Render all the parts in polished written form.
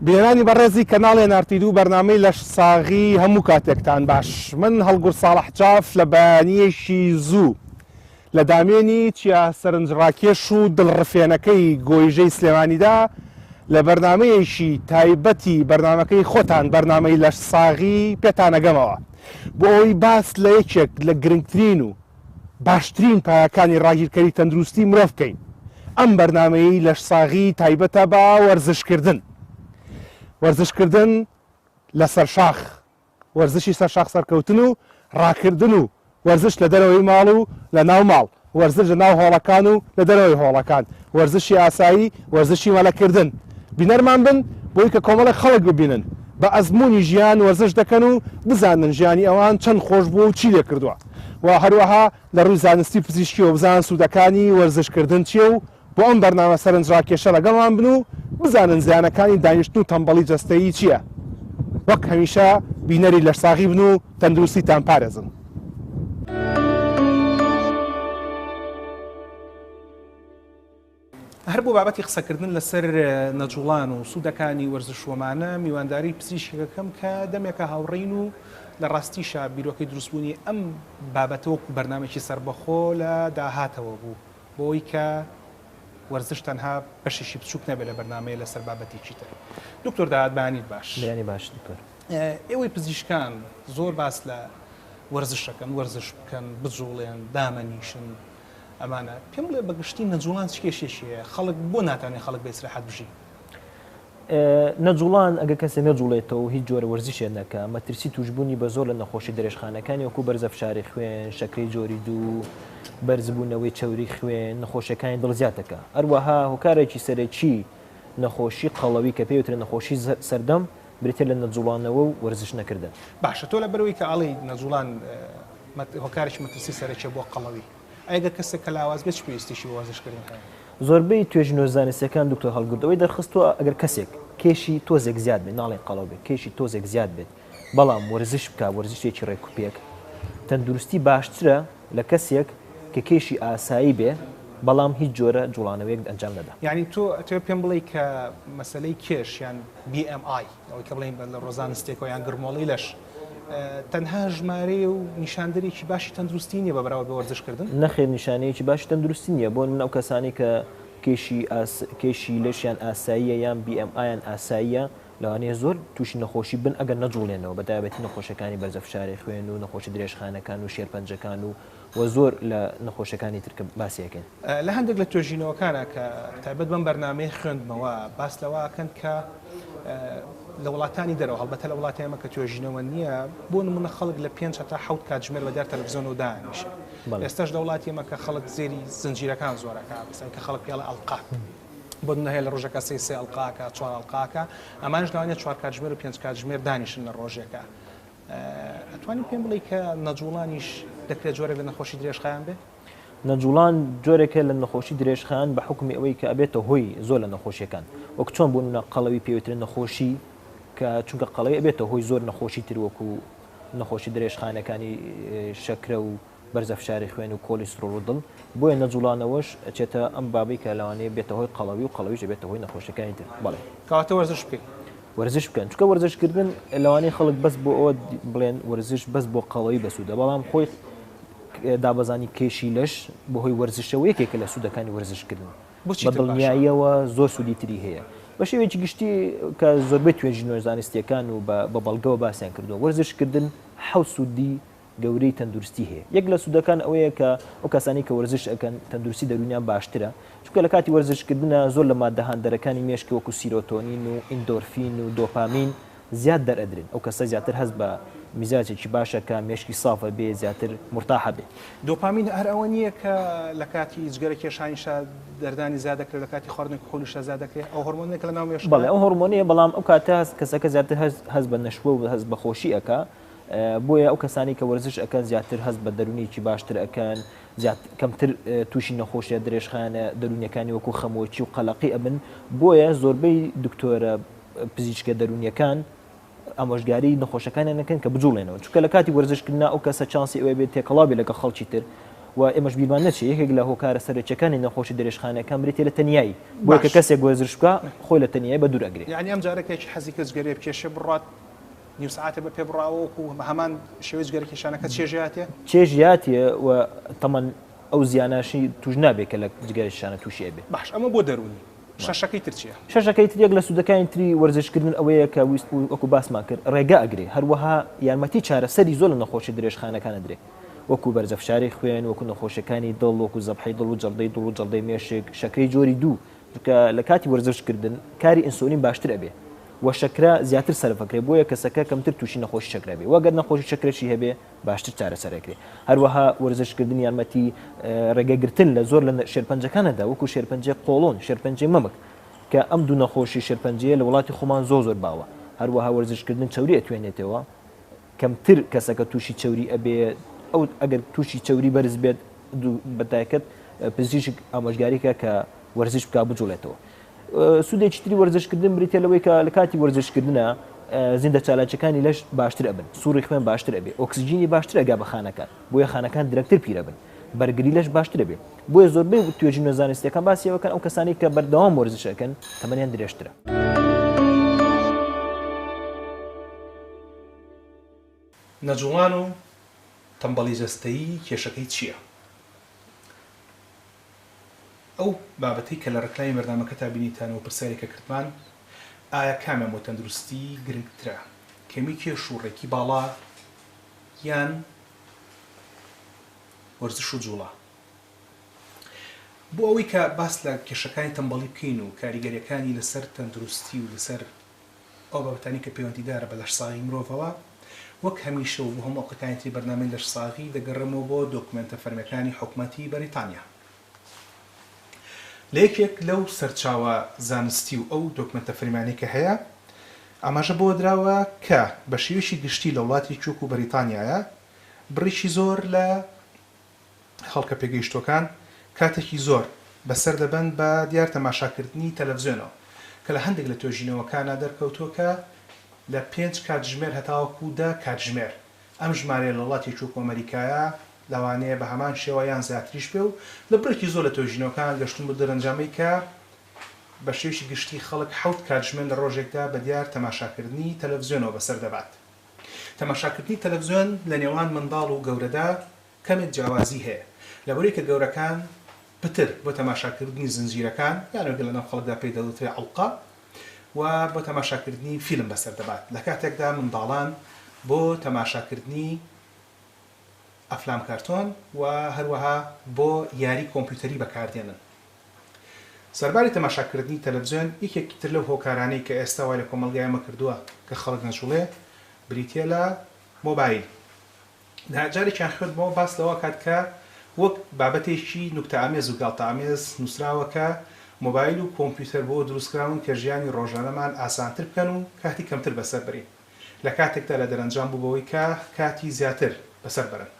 بینەرانی بەڕێزی کەناڵی NRT دوو بەرنامەی لەش ساغی هەموو کاتێکتان باش من هەڵگورد ساڵح جاف لە بەیانیەکی زوو لە دامێنی چیا سەرنجڕاکێش و دڵڕفێنەکەی گۆیژەی سلێمانیدا لە بەرنامەیەکی تایبەتی بەرنامەکەی خۆتان بەرنامەی لەشساغی پێتانەگەمەوە بۆ ئەوەی باس لە یەکێک لە گرنگترین و باشترین پایەکانی ڕاگیرکەری تەندروستی مرۆڤ بکەین. ئەم بەرنامەیەی لەشساغی تایبەتە بە وەرزشکردن. وەرزشکردن لەسەر شاخ. وەرزشی سەر شاخ سەرکەوتن و ڕاکردن و وەرزش لە دەرەوەی ماڵ و لە ناو ماڵ، وەرزش لە ناو هۆڵەکان و لە دەرەوەی هۆڵەکان، وەرزشی ئاسایی، وەرزشی مەلەکردن. بینەرمان بن بۆی کە کۆمەڵێک خەڵک ببینن بە ئەزموونی ژیان وەرزش دەکەن و بزانن ژیانی ئەوان چەند خۆش بووە و چی لێ کردووە و هەروەها لە ڕووی زانستی و پزیشکیەوە بزانن سوودەکانی وەرزشکردن چییە و بۆ ئەم بەرنامە سەرنجڕاکێشە لەگەڵمان بن و بزانن زیانەکانی دانیشتن و تەمبەڵی جەستەیی چییە. وەک هەمیشە بینەری لەشساغی بن و تەندروستیتان پارێزن. هەر بۆ بابەتی قسەکردن لەسەر نەجوڵان و سوودەکانی وەرزش وەمانە میوانداری پزیشکەکەم کە دەمێکە هاوڕێین و لە ڕاستیشا بیرۆکەی دروستبوونی ئەم بابەتە وەکو بەرنامەیەکی سەربەخۆ لە داهاتەوە بوو بۆ ئەوەی کە وەرزش تەنها بەشێکی بچووک نەبێت لە بەرنامەیە لەسەر بابەتێکی تر. دکتۆر داهات بەیانیت باش. بەیانی باش دکتۆر. ئێوەی پزیشکان زۆر باس لە وەرزش ئەکەن، وەرزش بکەن، بجوڵێن، دامەنیشن، ئەمانە. پێم بڵێ بە گشتی نەجوڵان چ کێشێکی هەیە؟ خەڵک بۆ ناتوانێ خەڵک بە ئیسراحەت بژی؟ نەجوڵان، ئەگەر کەسێ نەجوڵێتەوە و هیچ جۆرە وەرزشێ نەکا، مەترسی تووشبوونی بە زۆر لە نەخۆشی درێژخانەکانی وەکوو بەرزە فشاری خوێن، شەکرەی جۆری دوو، بەرزبوونەوەی چەوری خوێن، نەخۆشیەکانی دڵ زیاد دەکا. هەروەها هۆکارێکی سەرەکی نەخۆشی قەڵەوی کە پێی وترێ نەخۆشی سەردەم، بریتیە لە نەجوڵانەوە و وەرزش نەکردن. باشە تۆ لەبەرئەوەی کە ئەڵێی نەجوڵان هۆکارێکی مەترسی سەرەکیە بۆ قەڵەوی، ئەی گەر کەسێک کە لاواز بێت چ پێویستیشی بە وەرزشکردن هەیە؟ زۆربەی توێژینەوە زانستیەکان دکتۆر هەڵگورد ئەوەی دەرخستووە ئەگەر کەسێک کێشی تۆزێک زیاد بێت ناڵێین قەڵەو بێت کێشی تۆزێک زیاد بێت بەڵام وەرزش بکات وەرزشێکی ڕێکوپێک تەندروستی باشترە لە کەسێک کە کێشی ئاسایی بێ بەڵام هیچ جۆرە جوڵانەوەیەک ئەنجام نەدا. یانی تۆ ئەتەوێ پێم بڵێی کە مەسەلەی کێش یان BMI ئەوەی کە بڵێین لە ڕووە زانستیەکەوە یان گرمۆڵەی لەش تەنها ژمارەیە و نیشاندەرێکی باشی تەندروستی نییە بە بەراورد بە وەرزشکردن؟ نەخێر نیشانەیەکی باشی تەندروستی نییە، بۆ نمونە ئەو کەسانەی کە کێشی کێشی لەشیان ئاساییە یان BMI یان ئاساییە لەوانەیە زۆر تووشی نەخۆشی بن ئەگەر نەجوڵێنەوە بە تایبەتی نەخۆشیەکانی بەرزە فشاری خوێن و نەخۆشی درێژخانەکان و شێرپەنجەکان و و زۆر لە نەخۆشیەکانی تر کە باسی ئەکەین. لە هەندێک لە توێژینەوەکانا کە تایبەت بەم بەرنامەیە خوێندمەوە باس لەوە ئەکەن کە لە وڵاتانی دەرەوە هەڵبەتە لە وڵاتی ئێمە کە توێژینەوە نییە بۆ نمونە خەڵک لە پێنج هەتا حەوت کاتژمێر بە دیار تەلەفزیۆنەوە دانیشێ ئێستاش لە وڵاتی ئێمە کە خەڵک زێری زنجیرەکان زۆرەکە بەسەن کە خەڵک پێڵە ئەڵقا بۆ نمونە هەیە لە ڕۆژەکە سێ سێ ئەڵقاکە چوار ئەڵقاکە ئەمانش لەوانەیە چوار کاتژمێر و پێنج کاتژمێر دانیشن لە ڕۆژێکە ئەتوانی پێم بڵێی کە نەجوڵانیش دەکرێت جۆرێک لە نەخۆشی درێژخایەن بێ؟ نەجوڵان جۆرێکە لە نەخۆشی درێژخایەن بە حوکمی ئەوەی کە ئەبێتە هۆی زۆر لە نەخۆشیەکان وەک چۆن بۆ نمونە قەڵەوی پێوترێ نەخۆشی کە چونکە قەڵەوی ئەبێتە هۆی زۆر نەخۆشی تر وەکو نەخۆشی درێژخانەکانی شەکرە و بەرزە فشاری خوێن و کۆلیسترۆڵ و دڵ بۆیە نەجوڵانەوەش ئەچێتە ئەم بابەی کە لەوانەیە بێتە هۆی قەڵەوی و قەڵەویش ئەبێتە هۆی نەخۆشیەکانی تر بەڵێ. کەواتە وەرزش بکەین. وەرزش بکەن چونکە وەرزش کردن لەوانەیە خەڵک بەس بۆ ئەوە بڵێن وەرزش بەس بۆ قەڵەوی بەسوودە بەڵام خۆی دابەزانی کێشی لەش بەهۆی وەرزشەوە یەکێکە لە سوودەکانی وەرزشکردن بۆچی بە تر باشە؟ دڵنیاییەوە زۆر سوودی تری هەیە بە شێوەیەکی گشتی کە زۆربەی توێژینەوە زانستیەکان و بە بەڵگەوە باسیان کردووە وەرزشکردن حەوت سوودی گەورەی تەندروستی هەیە یەک لە سوودەکان ئەوەیە کە ئەو کەسانەی کە وەرزش ئەکەن تەندروستی دەروونیان باشترە چونکە لە کاتی وەرزشکردنا زۆر لە ماددە هاندەرەکانی مێشک وەکو سیرۆتۆنین و ئیندۆرفین و دۆپامین زیاد دەرئەدرێن ئەو کەسە زیاتر هەست بە میزاجێکی باش ئەکا مێشکی ساف ئەبێ زیاتر مورتاح ئەبێ. دۆپامین هەر ئەوە نییە کە لە کاتی جگەرە کێشانیشا دەردانی زیاد دەکرێت لە کاتی خواردنی کحولیشا زیاد دەکرێت ئەو هۆرمۆنەیە کە لە ناو مێشکە؟ بەڵێ ئەو هۆرمۆنەیە بەڵام ئەو کاتە کەسەکە زیاتر هەست بە نەشوە و هەست بە خۆشی ئەکا بۆیە ئەو کەسانەی کە وەرزش ئەکەن زیاتر هەست بە دەروونیەکی باشتر ئەکەن، زیات کەمتر تووشی نەخۆشیە درێژخایەنە دەروونیەکانی وەکو خەمۆکی و قەلەقی ئەبن بۆیە زۆربەی دکتۆرە پزیشکە دەروونیەکان ئامۆژگاری نەخۆشەکانیان نەکەن کە بجوڵێنەوە چونکە لە کاتی وەرزشکردنا ئەو کەسە چانسی ئەوەی بێت تێکەڵاو بێت لەگەڵ خەڵکی تر و ئێمەش بیرمان نەچێت یەکێک لە هۆکارە سەرەکیەکانی نەخۆشی درێژخانەکان بریتیە لە تەنیایی بۆیە کە باش. کەسێک وەرزش بکا خۆی لە تەنیایی بە دوور ئەگرێ. یانی ئەم جارە کە یەکی حەزی کرد جگەرەیە بکێشێ بڕوات نیو سەعاتێ بە پێ بڕاوە وەکو بە هەمان شێوەی جگەرە کێشانەکە چێژی هاتێ؟ چێژی هاتێ و تەمەن ئەو زیاناشی توش نابێ کە لە جگەرە کێشانە توشی ئەبێ. باش ئەمە بۆ دەروونی. شەشەکەی تر چیە؟ شەشەکەی تر یەک لە سوودەکانی تری وەرزشکردن ئەوەیە کە ویست وەکو باسمان کرد ڕێگە ئەگرێ هەروەها یارمەتی چارەسەری زۆر لە نەخۆشی درێژخانەکان ئەدرێ وەکو بەرزە فشاری خوێن وەکو نەخۆشیەکانی دڵ وەکو زەبحەی دڵ و جەڵدەی دڵ و جەڵدەی مێشک شەکرەی جۆری دوو چونکە لە کاتی وەرزشکردن کاری ئینسۆلین باشتر ئەبێ و شەکرە زیاتر سەرف ئەکرێ بۆیە کەسەکە کەمتر تووشی نەخۆشی شەکرە بێ وە گەر نەخۆشی شەکرەشی هەبێ باشتر چارەسەر ئەکرێ هەروەها وەرزشکردن یارمەتی ڕێگەگرتن لە زۆر لە شێرپەنجەکان ئەدا وەکو شێرپەنجەی قۆڵۆن شێرپەنجەی مەمک کە ئەم دوو نەخۆشی شێرپەنجەیە لە وڵاتی خۆمان زۆر زۆر باوە هەروەها وەرزشکردن چەوری ئەتوێنێتەوە کەمتر کەسەکە تووشی چەوری ئەبێ ئەو ئەگەر تووشی چەوری بەرز بێت بەتایکەت پزیشک ئامۆژگاریکە کە وەرزش بکا بجوڵێتەوە سوودێکی تری وەرزشکردن بریتیە لەوەی کە لە کاتی وەرزشکردنا زیندە چالاکیەکانی لەش باشتر ئەبن، سوڕی خوێن باشتر ئەبێ، ئۆکسجینی باشتر ئەگا بە خانەکان، بۆیە خانەکان درەنگتر پیر ئەبن، بەرگری لەش باشتر ئەبێ. بۆیە زۆربەی توێژینەوە زانستیەکان باسی ئەوە کەن ئەو کەسانەی کە بەردەوام وەرزش ئەکەن تەمەنیان درێژترە. نەجوڵان و تەمبەڵی جەستەیی کێشەکەی چییە؟ ئەو بابەتەی کە لە ڕێکلامی بەرنامەکەتا بینیتان و پرسیارێک کە کردمان، ئایا کامیان بۆ تەندروستی گرنگترە، کەمی کێش و ڕێکی باڵا یان وەرزش و جوڵە؟ بۆ ئەوەی کە باس لە کێشەکانی تەمبەڵی بکەین و کاریگەریەکانی لەسەر تەندروستی و لەسەر ئەو بابەتانەی کە پەیوەندیدارە بە لەشساغی مرۆڤەوە، وەک هەمیشە و بۆ هەموو ئەڵقەکانی تری بەرنامەی لەشساغی دەگەڕێمەوە بۆ دۆکومێنتە فەرمیەکانی حکومەتی بەریتانیا. لە یەکێک لەو سەرچاوە زانستی و ئەو دۆکمێنتە فەرمیانەی کە هەیە ئاماژە بەوە دراوە کە بە شێوەیەکی گشتی لە وڵاتێکی وەکو بەریتانیایە بڕێکی زۆر لە خەڵکە پێگەیشتووەکان کاتێکی زۆر بەسەر دەبەن بە دیار تەماشاکردنی تەلەفزیۆنەوە کە لە هەندێک لە توێژینەوەکانا دەرکەوتووە کە لە پێنج کاتژمێر هەتاوەکو دە کاتژمێر ئەم ژمارەیە لە وڵاتێکی وەکو ئەمەریکایە لەوانەیە بە هەمان شێوە یان زیاتریش بێ و لە بڕێکی زۆر لە توێژینەوەکان گەشتوون بەو دەرەنجامەی کە بە شێوەیەکی گشتی خەڵک حەوت کاتژمێر لە ڕۆژێکدا بە دیار تەماشاکردنی تەلەفزیۆنەوە بەسەر دەبات. تەماشاکردنی تەلەفزیۆن لە نێوان منداڵ و گەورەدا کەمێک جیاوازی هەیە، لەبەرئەوەی کە گەورەکان پتر بۆ تەماشاکردنی زنجیرەکان یان ئەوەی کە لەناو خەڵکدا پێی دەوترێ ئەڵقە و بۆ تەماشاکردنی فیلم بەسەر دەبات، لە کاتێکدا منداڵان بۆ تەماشاکردنی ئەفلام کارتۆن و هەروەها بۆ یاری کۆمپیوتەری بەکاردێنن. سەرباری تەماشاکردنی تەلەفزیۆن یەکێکی تر لەو هۆکارانەی کە ئێستا وای لە کۆمەڵگای ئێمە کردووە کە خەڵک نەجوڵێ بریتیە لە مۆبایل. جارێکیان خوێندمەوە باس لەوە کات کە وەک بابەتێکی نوکتەئامێز و گاڵتەئامێز نووسراوە کە مۆبایل و کۆمپیوتەر بۆ دروستکراون کە ژیانی ڕۆژانەمان ئاسانتر بکەن و کاتی کەمتر بەسەر بەرین لە کاتێکدا لە دەرەنجام بوو بەوەی کە کاتی زیاتر بەسەر بەرن.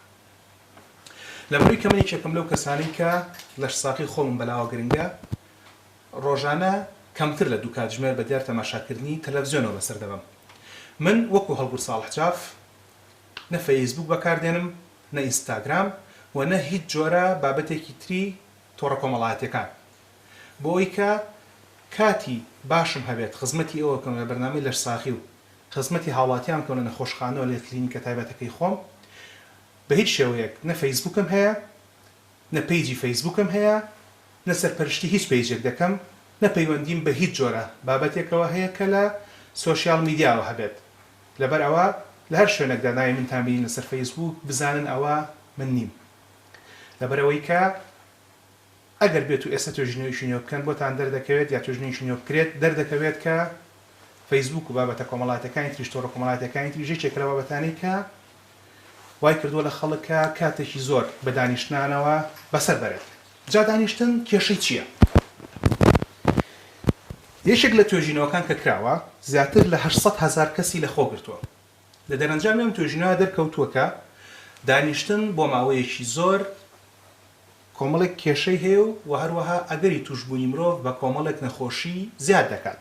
لەبەرئەوەی کە من یەکێکم لەو کەسانەی کە لەشساغی خۆمم بەلاوە گرنگە، ڕۆژانە کەمتر لە دوو کاتژمێر بە دیار تەماشاکردنی تەلەفزیۆنەوە بەسەر دەبەم. من وەکو هەڵگورد ساڵح جاف نە فەیسبووک بەکاردێنم، نە ئینستاگرام و نە هیچ جۆرە بابەتێکی تری تۆڕە کۆمەڵایەتیەکان. بۆ ئەوەی کە کاتی باشم هەبێت خزمەتی ئێوە بکەم لە بەرنامەی لەشساغی و خزمەتی هاوڵاتیان بکەم لە نەخۆشخانە و لە کلینیکە تایبەتەکەی خۆم بە هیچ شێوەیەک نە فەیسبووکم هەیە نە پەیجی فەیسبووکم هەیە نە سەرپەرشتی هیچ پەیجێک دەکەم نە پەیوەندیم بە هیچ جۆرە بابەتێکەوە هەیە کە لە سۆشیال میدیاوە هەبێت لەبەر ئەوە لە هەر شوێنێکدا ناوی منتان بینی لەسەر فەیسبووک بزانن ئەوە من نیم لەبەر ئەوەی کە ئەگەر بێت و ئێستا توێژینەوەیەکی نوێ بکەن بۆتان دەردەکەوێت یا توێژینەوەیەکی نوێ بکرێت دەردەکەوێت کە فەیسبووک و بابەتە کۆمەڵایەتیەکانی تریش تۆڕە کۆمەڵایەتیەکانی تریش یەکێکە لە بابەتانەی کە وای کردووە لە خەڵک کە کاتێکی زۆر بە دانیشتنانەوە بەسەر بەرێت. جا دانیشتن کێشەی چییە؟ یەکێک لە توێژینەوەکان کە کراوە زیاتر لە 800 هەزار کەسی لەخۆ گرتووە. لە دەرەنجامی ئەم توێژینەوە دەرکەوتووە کە دانیشتن بۆ ماوەیەکی زۆر. کۆمەڵێک کێشەی هەیە و وە هەروەها ئەگەری تووشبوونی مرۆڤ بە کۆمەڵێک نەخۆشی زیاد دەکات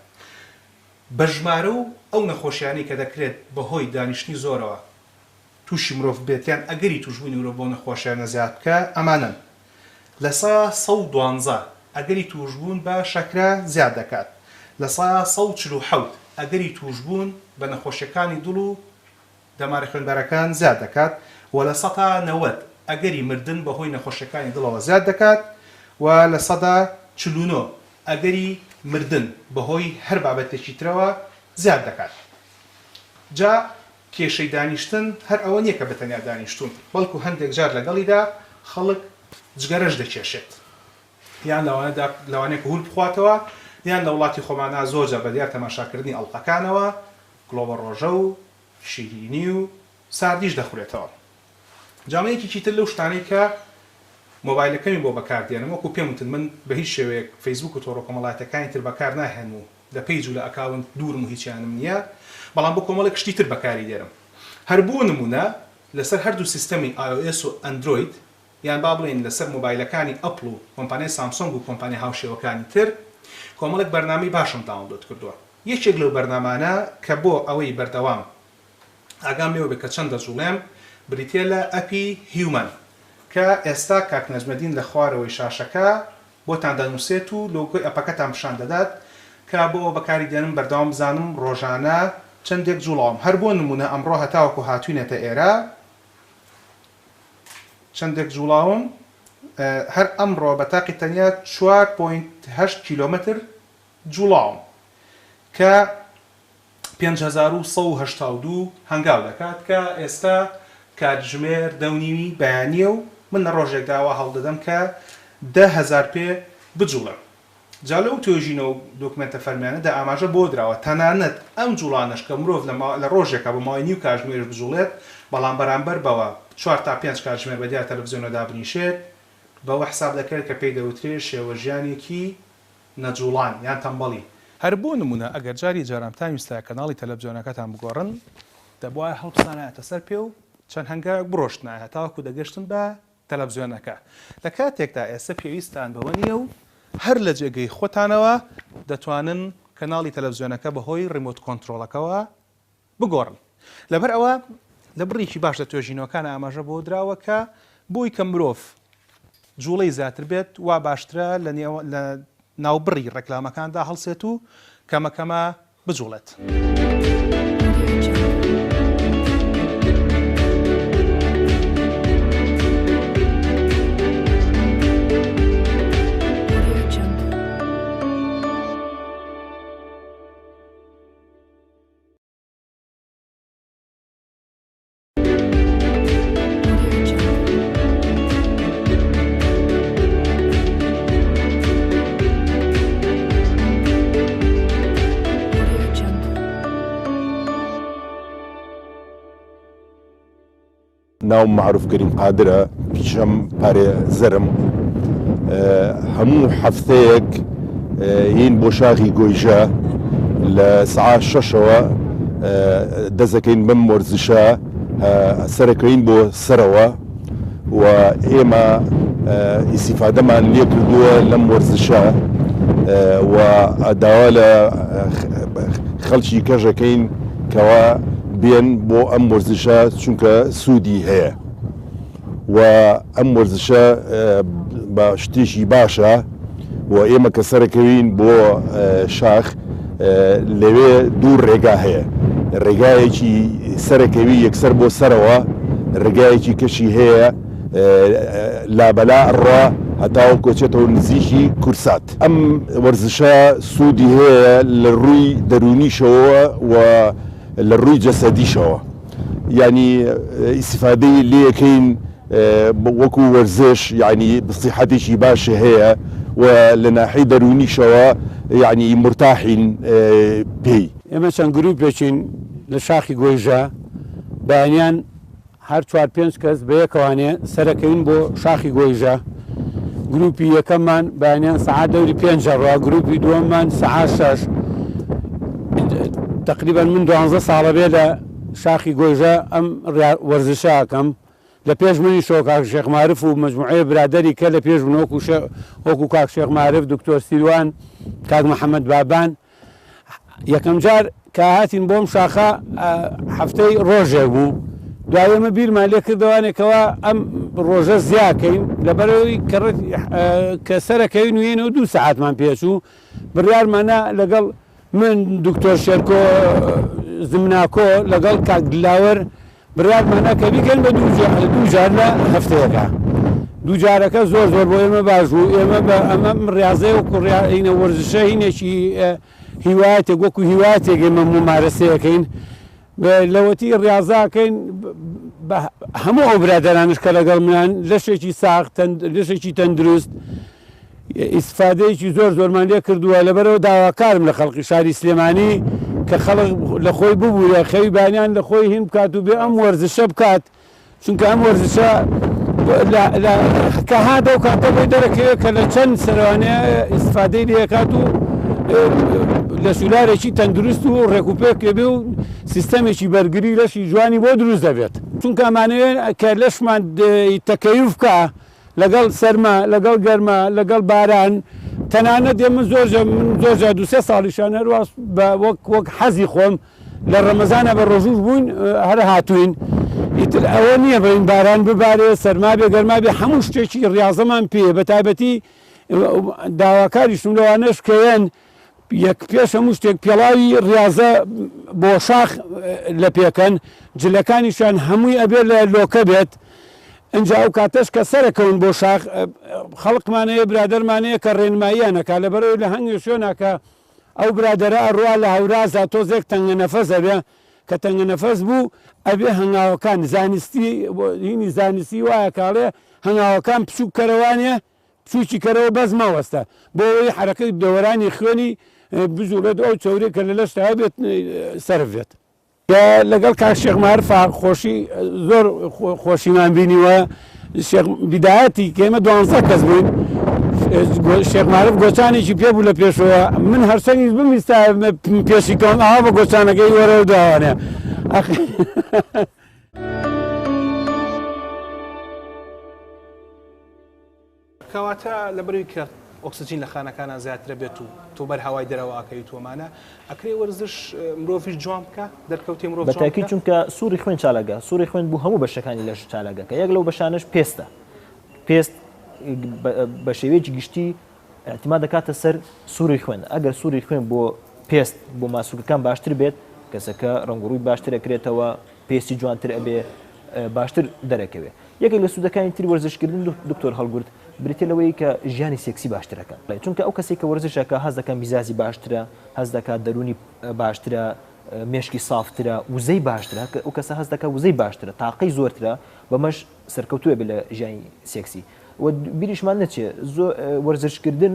بە ژمارە و ئەو نەخۆشیانەی کە دەکرێت بەهۆی دانیشتنی زۆرەوە تووشی مرۆڤ بێت یان ئەگەری تووشبوونی مرۆڤ بەو نەخۆشیانە زیاد بکا ئەمانەن، 112% ئەگەری تووشبوون بە شەکرە زیاد دەکات، 147% ئەگەری تووشبوون بە نەخۆشیەکانی دڵ و دەمارە خوێنبەرەکان زیاد دەکات و 90% ئەگەری مردن بەهۆی نەخۆشیەکانی دڵەوە زیاد دەکات و 49% ئەگەری مردن بەهۆی هەر بابەتێکی ترەوە زیاد دەکات. جا کێشەی دانیشتن هەر ئەوە نییە کە بە تەنیا دانیشتوون، بەڵکو هەندێک جار لەگەڵیدا خەڵک جگەرەش دەکێشێت، یان لەوانەدا لەوانەیە کهول بخواتەوە، یان لە وڵاتی خۆمانا زۆر جار بە دیار تەماشاکردنی ئەڵقەکانەوە گڵۆوە ڕۆژە و شیرینی و ساردیش دەخورێتەوە. جا من یەکێکی تر لەو شتانەی کە مۆبایلەکەمی بۆ بەکار دێنم، وەکو پێم وتن من بە هیچ شێوەیەک فەیسبوک و تۆڕە کۆمەڵایەتیەکانی تر بەکار ناهێنم و لە page و لە account دوورم و هیچیانم نییە، بەڵام بۆ کۆمەڵێک شتی تر بەکاری دێنم. هەر بۆ نموونە لەسەر هەردوو سیستەمی iOS و ئەندرۆید یان با بڵێین لەسەر مۆبایلەکانی ئەپڵ و کۆمپانیای سامسۆنگ و کۆمپانیا هاوشێوەکانی تر کۆمەڵێک بەرنامەی باشم download کردووە. یەکێک لەو بەرنامانە کە بۆ ئەوەی بەردەوام ئاگام لێوە بێت کە چەند دەجوڵێم بریتیە لە ئەپی HumanN کە ئێستا کاک نەجمەدین لە خوارەوەی شاشەکە بۆتان دەنوسێت و لۆگۆی ئەپەکەتان پیشان دەدات کە بۆ ئەوە بەکاری دێنم بەردەوام بزانم ڕۆژانە چەندێک جوڵاوم هەر بۆ نمونە ئەمڕۆ هەتاوەکو هاتوینەتە ئێرە چەندێک جوڵاوم هەر ئەمڕۆ بە تاقی تەنیا 4.8 کیلۆمەتر جوڵاوم کە 5182 هەنگاو دەکات کە ئێستا کاتژمێر دە و نیوی بەیانییە و من لە ڕۆژێکدا وا هەوڵدەدەم کە 10,000 پێ بجوڵێم. جا لەو توێژینەوە و دۆکمێنتە فەرمیانەدا ئاماژە بەوە دراوە تەنانەت ئەم جوڵانەش کە مرۆڤ لە لە ڕۆژێکا بۆ ماوەی نیو کاتژمێریش بجوڵێت بەڵام بەرامبەر بەوە چوار تا پێنج کاتژمێر بەدیار تەلەفزیۆنەوە دابنیشێت بەوە حساب دەکرێت کە پێی دەوترێ شێوە ژیانێکی نەجوڵان یان تەمبەڵی. هەر بۆ نموونە ئەگەر جاری جاران بتانویستایە کەناڵی تەلەفزیۆنەکەتان بگۆڕن، دەبوایە هەڵبسانایەتە سەر پێ و چەند هەنگاوێک بڕۆشتنایە هەتاوەکو دەگەشتن بە تەلەفزیۆنەکە، لە کاتێکدا ئێستا پێویستتان بەوە نییە و هەر لە جێگەی خۆتانەوە دەتوانن کەناڵی تەلەفزیۆنەکە بەهۆی ڕیمۆت کۆنترۆڵەکەوە بگۆڕن. لەبەر ئەوە لە بڕێکی باش لە توێژینەوەکان ئاماژە بەوە دراوە کە بۆی کە مرۆڤ جوڵەی زیاتر بێت وا باشترە لە لە ناوبڕی ڕێکلامەکاندا هەڵسێت و کەمە کەمە بجوڵێت. ناوم مەعروف کەریم قادرە، پیشەم پارێزەرم. هەموو هەفتەیەک یین بۆ شاخی گۆیژە لە سەعات شەشەوە دەست دەکەین بەم وەرزشە سەرەکەین بۆ سەرەوە و ئێمە ئیسیفادەمان لێ کردووە لەم وەرزشە و داوا لە خەڵکی کەژەکەین کەوا بێن بۆ ئەم وەرزشە چونکە سوودی هەیە و ئەم وەرزشە بە شتێکی باشە و ئێمە کە سەرەکەوین بۆ شاخ لەوێ دوو ڕێگا هەیە ڕێگایەکی سەرەکەوی یەکسەر بۆ سەرەوە ڕێگایەکی کەشی هەیە لابەلا ئەڕوا هەتاوە کۆچێتەوە نزیکی کورسات ئەم وەرزشە سوودی هەیە لە ڕووی دەروونیشەوە و لە ڕووی جەسەدیشەوە یانی ئیسیفادەی لێکەین وەکو وەرزش یانی سیحەتێکی باشی هەیە و لە ناحیەی دەروونیشەوە یانی مورتاحین پێی. ئێمە چەند گروپێکین لە شاخی گۆیژە بەیانیان هەر چوار پێنج کەس بەیەکەوانێ سەرەکەوین بۆ شاخی گۆیژە گروپی یەکەممان بەیانیان سەعات دەوری پێنج ئەڕوا گروپی دووەممان سەعات شەش تقریبا من دوانزە ساڵە بێ لە شاخی گۆیژە ئەم وەرزشە ئەکەم. لە پێش منیشەوە کاک شێخ مارف و مەجموعەیە برادەری کە لە پێش بوون وەکو وەکو کاک شێخ مارف، دکتۆر سیروان، کاک محەمەد بابان. یەکەم جار کە هاتین بۆم شاخە هەفتەی ڕۆژێک بوو دوای ئێمە بیرمان لێ کردەوانێ کەوا ئەم ڕۆژە زیاکەین لەبەرەوەی کە سەرەکەوین و یێنەوە دوو سەعاتمان پێچوو بڕیارمانە لەگەڵ من دکتۆر شێرکۆ زمناکۆ لەگەڵ کاک دلاوەر بڕیارمانە کە بیکەین بە دوو جار لە هەفتەیەکا. دوو جارەکە زۆر زۆر بۆ ئێمە باش بوو. ئێمە بە ئەمە ڕیازەیە وەکو ڕیاینە وەرزشە هینێکی هیوایەتێک وەکو هیوایەتێک ئێمە مومارەسەیەکەین. لەوەتی ڕیازاکەین بە هەموو ئەو برادەرانش کە لەگەڵ منان لەشێکی ساغ لەشێکی تەندروست ئیستفادەیەکی زۆر زۆرمان لێ کردووە، لەبەرئەوە داواکارم لە خەڵکی شاری سلێمانی کە خەڵک لە خۆی ببورێ، خەوی بەیانیان لە خۆی هین بکات و بێ ئەم وەرزشە بکات، چونکە ئەم وەرزشە کە هات ئەو کاتە بۆی دەرەکەوێت کە لە چەند سەرەوانەیە ئیستفادەی لێ ئەکات و لە سولارێکی تەندروست و ڕێکوپێک بێ و سیستەمێکی بەرگری لەشی جوانی بۆ دروست دەبێت، چونکە ئەمانەوێت کە لەشمان تەکەیوف بکا لەگەڵ سەرما، لەگەڵ گەرما، لەگەڵ باران، تەنانەت ئێ من زۆر جار من زۆر جار دوو سێ ساڵیشان هەروا بە وەک وەک حەزی خۆم لە ڕەمەزانا بە ڕۆژووش بووین هەر هاتووین ئیتر ئەوە نییە بڵێین باران ببارێ سەرما بێ گەرما بێ هەموو شتێکی ڕیازەمان پێیە بە تایبەتی داواکاریشم لەوانەش کە یەن یەک پێش هەموو شتێک پێڵاوی ڕیازە بۆ شاخ لە پێکەن جلەکانیشیان هەمووی ئەبێ لە لۆکە بێت ئینجا ئەو کاتەش کە سەرەکەون بۆ شاخ خەڵکمان هەیە برادەرمان هەیە کە ڕێنماییان ئەکا لەبەرئەوەی لە هەنگێ شوێنا کە ئەو برادەرە ئەڕوا لە هەورازا تۆزێک تەنگە نەفەس ئەبێ کە تەنگە نەفەس بوو ئەبێ هەنگاوەکان زانستی هینی زانستی وایە کە ئەڵێ هەنگاوەکان بچووک کەرەوانێ بچووکی کەرەوە بەس مەوەستە بۆ ئەوەی حەرەکەی دەوەرانی خوێنی بجوڵێت و ئەو چەوریە کە لە لەشتا هەبێت سەرف بێت. کە لەگەڵ کاک شێخ مارفا خۆشی زۆر خۆشیمان بینیوە شێخ بیدایەتی کە ئێمە دوانزە کەس بووین شێخ مارف گۆچانێکی پێ بوو لە پێشەوە من هەرچەنیش بمیستا پێشی کەوم ئاوا بە گۆچانەکەی وەرەو داوانێ کەواتە لەبەرئەوەی کە ئۆکسجین لە خانەکانا زیاترە بێت و تۆ بەر هەوای دەرەوە ئەکەویت و ئەمانە، ئەکرێ وەرزش مرۆڤیش جوان بکا؟ دەرکەوتەی مرۆڤ جوان بەتاکید بکا؟ چونکە سوڕی خوێن چالاکە، سوڕی خوێن بۆ هەموو بەشەکانی لەش چالاکە کە یەک لەو بەشانەش پێستە. پێست بە شێوەیەکی گشتی ئیعتیماد دەکاتە سەر سوڕی خوێن، ئەگەر سوڕی خوێن بۆ پێست بۆ ماسولکەکان باشتر بێت، کەسەکە ڕەنگ و ڕووی باشتر ئەکرێتەوە، پێستی جوانتر ئەبێ، باشتر دەرەکەوێ. یەکێک لە سوودەکانی تری وەرزشکردن دکتۆر هەڵگورد بریتیە لەوەی کە ژیانی سێکسی باشتر ئەکات چونکە ئەو کەسەی کە وەرزش ئەکا هەست دەکات میزاجی باشترە هەست دەکات دەروونی باشترە مێشکی سافترە وزەی باشترە ئەو کەسە هەست دەکات وزەی باشترە تاقەی زۆرترە بەمەش سەرکەوتووە بێت لە ژیانی سێکسی و بیریشمان نەچێ وەرزشکردن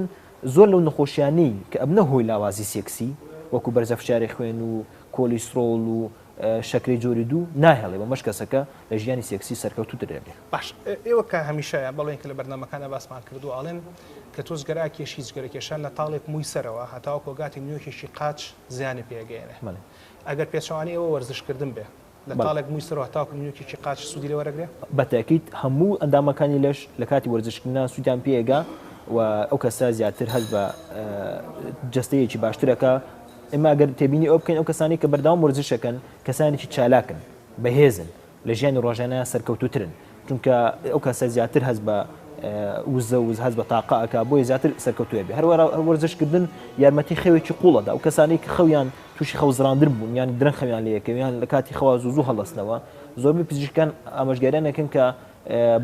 زۆر لەو نەخۆشیانەی کە ئەبنە هۆی لاوازی سێکسی وەکو بەرزە فشاری خوێن و کۆلیسترۆڵ و شەکرەی جۆری دوو ناهێڵێ بەمەش کەسەکە لە ژیانی سێکسی سەرکەوتووتر دەبێ. باش ئێوە کە هەمیشە بەڵێن کە لە بەرنامەکانا باسمان کردووە ئەڵێن کە تۆ جگەرە ئەکێشی جگەرە کێشان لە تاڵێک مووی سەرەوە هەتاوەکو ئەگاتە نوێکێکی قاچ زیانی پێ ئەگەیەنێ بەڵێ. ئەگەر پێچەوانەی ئەوە وەرزش کردن بێ لە بەڵێ. تاڵێک مووی سەرەوە هەتاوەکو نوێکێکی قاچ سوودی لێ وەرەگرێ؟ بە تەئکید هەموو ئەندامەکانی لەش لە کاتی وەرزش کردنا سوودیان پێ ئەگا و ئەو کەسە زیاتر هەست بە جەستەیەکی باشتر ئەکا ئێمە ئەگەر تێبینی ئەوە بکەین ئەو کەسانەی کە بەردەوام وەرزش ئەکەن کەسانێکی چالاکن، بەهێزن، لە ژیانی ڕۆژانەیان سەرکەوتووترن، چونکە ئەو کەسە زیاتر هەست بە وزە و هەست بە تاقە ئەکا بۆیە زیاتر سەرکەوتوو ئەبێ. هەروەها وەرزشکردن یارمەتی خەوێکی قووڵ ئەدا، ئەو کەسانەی کە خەویان تووشی خەوزڕاندن بوون یان درەنگ خەویان لێ ئەکەوێ یان لە کاتی خەوا زوو زوو هەڵدەستنەوە، زۆربەی پزیشکان ئامۆژگاریان ئەکەن کە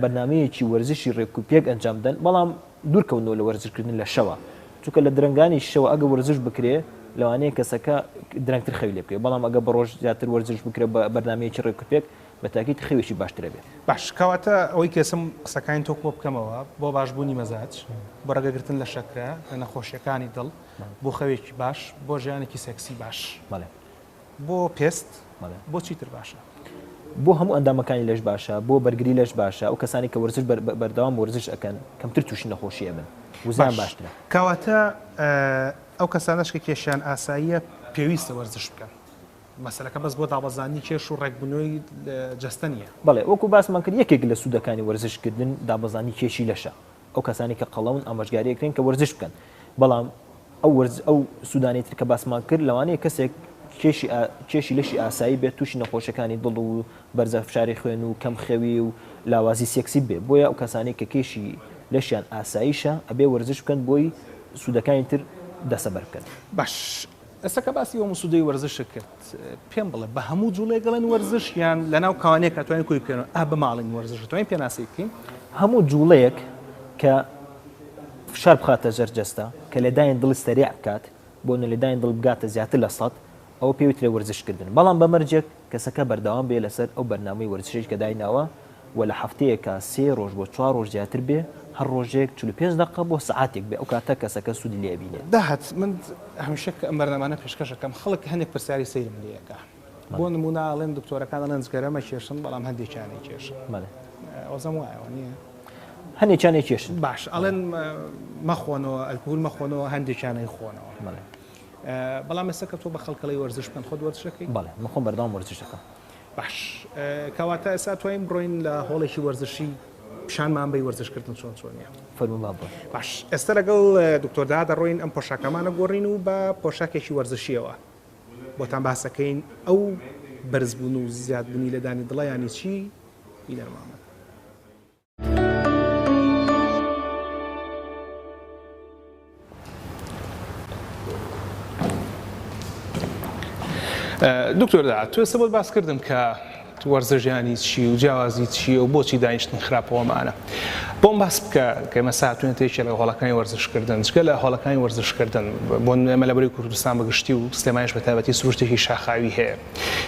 بەرنامەیەکی وەرزشی ڕێکوپێک ئەنجام بدەن، بەڵام دوورکەونەوە لە وەرزشکردن لە شەوا، چونکە لە درەنگانی شەوە ئەگەر وەرزش بکرێ لەوانەیە کەسەکە درەنگتر خەوی لێ بکەوێت، بەڵام ئەگەر بە ڕۆژ زیاتر وەرزش بکرێت بە بەرنامەیەکی ڕێکوپێک بە تاکید خەوێکی باشتر ئەبێت. باش کەواتە ئەوەی کە ئێستا قسەکانی تۆ کۆ بکەمەوە بۆ باشبوونی مەزاج، بۆ ڕێگەگرتن لە شەکرە، لە نەخۆشییەکانی دڵ، بۆ خەوێکی باش، بۆ ژیانێکی سێکسی باش. بەڵێ. بۆ پێست بۆ چیتر باشە؟ بۆ هەموو ئەندامەکانی لەش باشە، بۆ بەرگری لەش باشە، ئەو کەسانەی کە وەرزش بەردەوام وەرزش ئەکەن کەمتر تووشی نەخۆشی ئەبن، وزەیان باش باشترە. کەواتە ئەو کەسانەش کە کێشیان ئاساییە پێویستە وەرزش بکەن؟ مەسەلەکە بەس بۆ دابەزاندنی کێش و ڕێکبوونەوەی جەستە نییە. بەڵێ وەکو باسمان کرد یەکێک لە سوودەکانی وەرزشکردن دابەزاندنی کێشی لەشە، ئەو کەسانەی کە قەڵەون ئامۆژگاری ئەکرێن کە وەرزش بکەن، بەڵام ئەو وەرز ئەو سوودانەی تر کە باسمان کرد لەوانەیە کەسێک کێشی کێشی لەشی ئاسایی بێت تووشی نەخۆشیەکانی دڵ و بەرزە فشاری خوێن و کەم خەوی و لاوازی سێکسی بێ، بۆیە ئەو کەسانەی کە کێشی لەشیان ئاساییشە ئەبێ وەرزش بکەن بۆی سوودەکانی تر دەسەبەر بکەن. باش ئێستا کە باسی ئەو سوودەی وەرزشت کرد پێم بڵێ بە هەموو جوڵەیەک ئەڵێن وەرزش یان لەناو کەوانەیەک ئەتوانین کۆی بکەینەوە ئا بماڵین وەرزش ئەتوانین پێناسەی بکەین؟ هەموو جوڵەیەک کە فشار بخاتە ژەر جەستە کە لێدانی دڵی سەریع بکات بۆ نە لێدانی دڵ بگاتە زیاتر لە سەد ئەوە پێی وترێ وەرزش کردن بەڵام بە مەرجێک کەسەکە بەردەوام بێ لەسەر ئەو بەرنامەی وەرزشەی کە دایناوە و لە هەفتەیەکا سێ ڕۆژ بۆ چوار ڕۆژ زیاتر بێ هەر ڕۆژێک 45 دەقە بۆ سەعاتێک بێ ئەو کاتە کەسەکە سوودی لێ ئەبینێ. داهات من هەمیشە کە ئەم بەرنامانە پێشکەش ئەکەم خەڵک هەنێک پرسیاری سەیرم لێ ئەکا بۆ نموونە ئەڵێن دکتۆرەکان ئەڵێن جگەرە مەکێشن بەڵام هەندێکیان ئەیکێشن بەڵێ وەزم وایە وانییە؟ هەنێکیان ئەیکێشن. باش ئەڵێن مەخۆنەوە ئەلکهول مەخۆنەوە هەندێکیان ئەیخۆنەوە. بەڵێ. بەڵام ئێستا کە تۆ بە خەڵک ئەڵێی وەرزش بکەن خۆت وەرزش ئەکەی؟ بەڵێ من خۆم بەردەوام وەرزش دەکەم. باش کەواتە ئێستا توانین بڕۆین لە هۆڵێکی وەرزشی پیشانمان بەی وەرزشکردن چۆن چۆنیە؟ فەرموو با بڕۆین. باش ئێستا لەگەڵ دکتۆر داهات دەڕۆین ئەم پۆشاکەمانە گۆڕین و بە پۆشاکێکی وەرزشیەوە بۆتان باسەکەین ئەو بەرزبوون و زیادبوونی لێدانی دڵە یانی چی بینەرمان بن. دکتۆر داهات تۆ ئێستا بۆت باس کردم کە وەرزش یانی چی و جیاوازی چییە و بۆچی دانیشتن خراپەوەمانە بۆم باس بکە کە ئێمە ساتوێنتە یەکێ لە هۆڵەکانی وەرزشکردن جگە لە هۆڵەکانی وەرزشکردن بۆ ئێمە لە بەرەی کوردستان بە گشتی و سلێمانیش بە تایبەتی سروشتێکی شاخاوی هەیە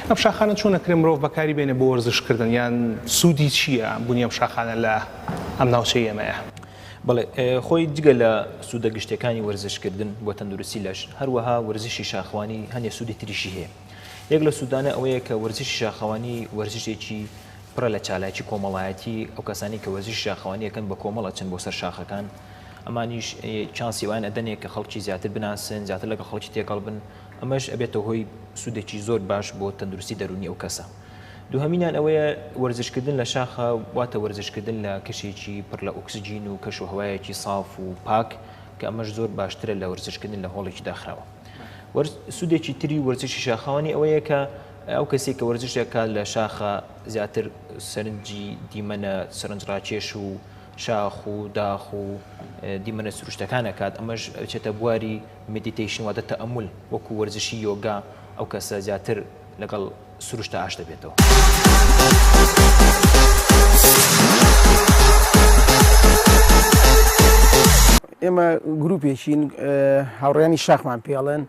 ئەم شاخانە چۆن ئەکرێ مرۆڤ بەکاری بێنێ بۆ وەرزشکردن یان سوودی چییە بوونی ئەم شاخانە لە ئەم ناوچەی ئێمەیە؟ بەڵێ خۆی جگە لە سوودە گشتیەکانی وەرزشکردن بۆ تەندروستی لەش، هەروەها وەرزشی شاخەوانی هەندێک سوودی تریشی هەیە. یەک لە سوودانە ئەوەیە کە وەرزشی شاخەوانی وەرزشێکی پڕە لە چالاکی کۆمەڵایەتی، ئەو کەسانەی کە وەرزشی شاخەوانی ئەکەن بە کۆمەڵ ئەچن بۆ سەر شاخەکان، ئەمانیش چانسی ئەوەیان ئەدەنێ کە خەڵکی زیاتر بناسن، زیاتر لەگەڵ خەڵکی تێکەڵ بن، ئەمەش ئەبێتە هۆی سوودێکی زۆر باش بۆ تەندروستی دەروونی ئەو کەسە. دووهەمینیان ئەوەیە وەرزشکردن لە شاخە واتە وەرزشکردن لە کەشێکی پڕ لە ئۆکسجین و کەش و هەوایەکی ساف و پاک کە ئەمەش زۆر باشترە لە وەرزشکردن لە هۆڵێکی داخراوە. سوودێکی تری وەرزشی شاخەوانی ئەوەیە کە ئەو کەسێک کە وەرزش دەکات لە شاخە زیاتر سەرنجی دیمەنە سەرنجڕاکێش و شاخ و داخ و دیمەنە سروشتەکان ئەکات ئەمەش ئەچێتە بواری meditation واتە تەئەمول وەکو وەرزشی یۆگا ئەو کەسە زیاتر لەگەڵ سروشتە ئاش دەبێتەوە. ئێمە گروپێکین هاوڕێیانی شاخمان پێڵێن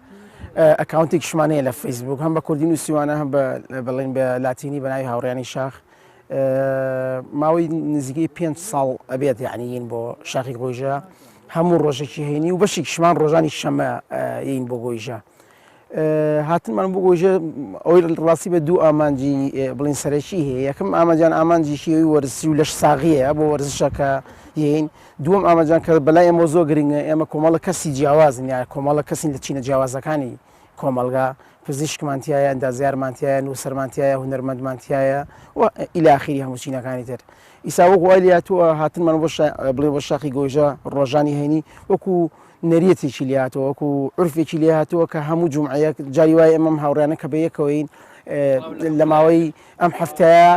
ئەکاونتێکیشمان هەیە لە فەیسبوک هەم بە کوردی نووسیوانە هەم بە بڵێن بە لاتینی بە ناوی هاوڕێیانی شاخ ماوەی نزیکەی پێ ساڵ ئەبێت یعنی یین بۆ شاخی گۆیژە هەموو ڕۆژێکی هەینی و بەشێکیشمان ڕۆژانی شەمە یین بۆ گۆیژە هاتنمان بۆ گۆیژە ئەوەی ڕاستی بە دوو ئامانجی بڵین سەرەکی هەیە یەکەم ئامانجان ئامانجیشی ئەوی وەرزشی و لەش ساغیە بۆ وەرزشەکە یین دووەم ئامانجان کە بەلای ئێمە زۆر گرنگە ئێمە کۆمەڵە کەسی جیاوازن یا کۆمەڵە کەسین لە چینە جیاوازەکانی کۆمەڵگا پزیشکمان تایە ئەندازیارمان تایە نووسەرمان تایە هونەرمەندمان تایە و ئیلی ئاخیری هەموو چینەکانی تر ئیسا وەکو وای لێهاتووە هاتنمان بۆ بڵێ بۆ شاخی گۆیژە ڕۆژانی هەینی وەکو نەریتێکی لێهاتووە وەکو عورفێکی لێهاتووە کە هەموو جومعەیەک جاری وایە ئێمەم هاوڕیانە کە بە یەکەوەین لە ماوەی ئەم هەفتەیە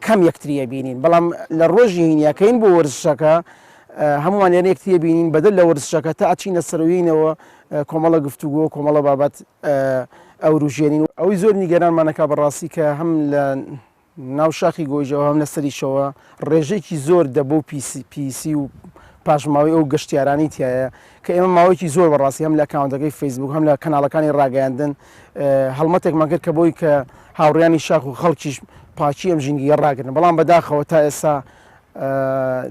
کەم یەکتریە بینین بەڵام لە ڕۆژی هینیەکەین بۆ وەرزشەکە هەمووان لێرە یەکتریە بینین بەدەر لە وەرزشەکە تا ئەچینە سەروینەوە کۆمەڵە گفتوگۆ کۆمەڵە بابەت ئەوروژێنین ئەوەی زۆر نیگەرانمانەکە بەڕاستی کە هەم لە ناو شاخی گۆیژەوە هەم لە سەریشەوە ڕێژەیەکی زۆر دەبۆ و پیسی پیسی و پاشماوەی ئەو گەشتیارانەی تایە کە ئێمە ماوەیەکی زۆر بەڕاستی هەم لە ئەکاونتەکەی فەیسبوک هەم لە کەناڵەکانی ڕاگەیاندن هەڵمەتێکمان کرد کە بۆی کە هاوڕیانی شاخ و خەڵکیش پاکی ئەم ژینگەیە ڕاگرن بەڵام بەداخەوە تا ئێستا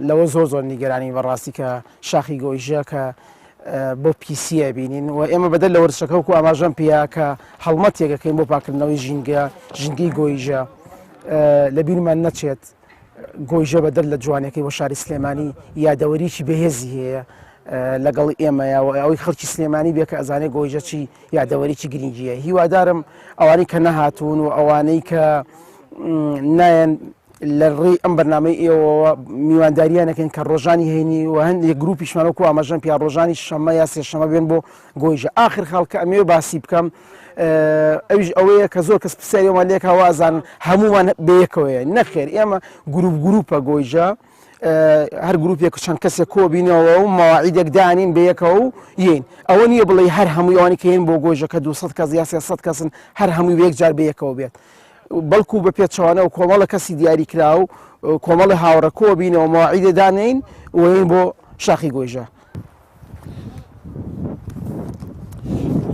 لەوە زۆر زۆر نیگەرانی بەڕاستی کە شاخی گۆیژە کە بۆ پیسیە بینین و ئێمە بەدەر لە وەرزشەکە وەکو ئاماژەم پێیا کە هەڵمەتێکەکەین بۆ پاکردنەوەی ژینگە ژینگەی گۆیژە لە بیرمان نەچێت گۆیژە بەدەر لە جوانەکەی بۆ شاری سلێمانی یادەوەریی بەهێزی هەیە. لەگەڵ ئێمەیە و ئەوەی خەڵکی سلێمانی بێ کە ئەزانێ گۆیژە چی یادەوەریی گرنگیە. هیوادارم ئەوانەی کە نەهاتوون و ئەوانەی کە نایەن لە ڕێی ئەم بەرنامەی ئێوەوە میوانداریان ئەکەین کە ڕۆژانی هەینی و هەندێک گروپیشمان وەکو ئاماژەم پیا ڕۆژانی شەممە یا سێشەمە بێن بۆ گۆیژە. ئاخر خاڵ کە ئەمەوێ باسی بکەم ئەویش ئەوەیە کە زۆر کەس پرسیاریمان لێکا وازان هەمومان بەیەکەوەیە. نەخێر، ئێمە گروپ گروپە گۆیژە، هەر گروپێک چەند کەسێک کۆبینەوە و مەواعیدێک دانین بەیەکەوە و یین. ئەوە نییە بڵێ هەر هەمووی ئەوانی کە یێن بۆ گۆیژە کە 200 کەس یا 300 کەسن هەر هەمووی بە یەک جار بەیەکەوە بێت، بەڵکو بە پێچەوانە و کۆمەڵە کەسی دیاریکرا و کۆمەڵە هاوڕە کۆبینەوە مەواعیدێ دانین و یین بۆ شاخی گۆیژە.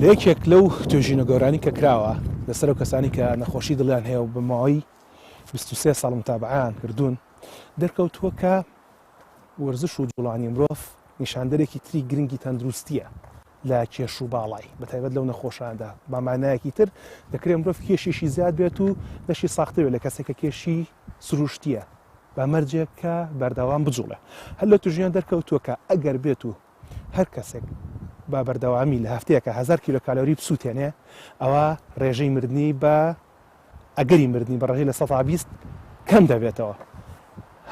لە یەکێک لەو توێژینە گەورانی کە کراوە لەسەر ئەو کەسانی کە نەخۆشی دڵیان هەیە و بە ماوەی 23 ساڵ متابعەیان کردوون، دەرکەوتووە کە وەرزش و جوڵانی مرۆڤ نیشاندەرێکی تری گرنگی تەندروستییە لە کێش و باڵای، بەتایبەت لەو نەخۆشاندا. بە مانایەکی تر دەکرێت مرۆڤ کێشیشی زیاد بێت و لەشی ساختر بێت لە کەسێک کە کێشی سروشتییە، بە مەرجێک کە بەردەوام بجوڵێ. هەر لە توژیان دەرکەوتووە کە ئەگەر بێت و هەر کەسێک بە بەردەوامی لە هەفتەیەکا 1000 کیلۆ کالۆری بسووتێنێ، ئەوا ڕێژەی مردنی بە ئەگەری مردنی بە ڕێژەی 20% کەم دەبێتەوە.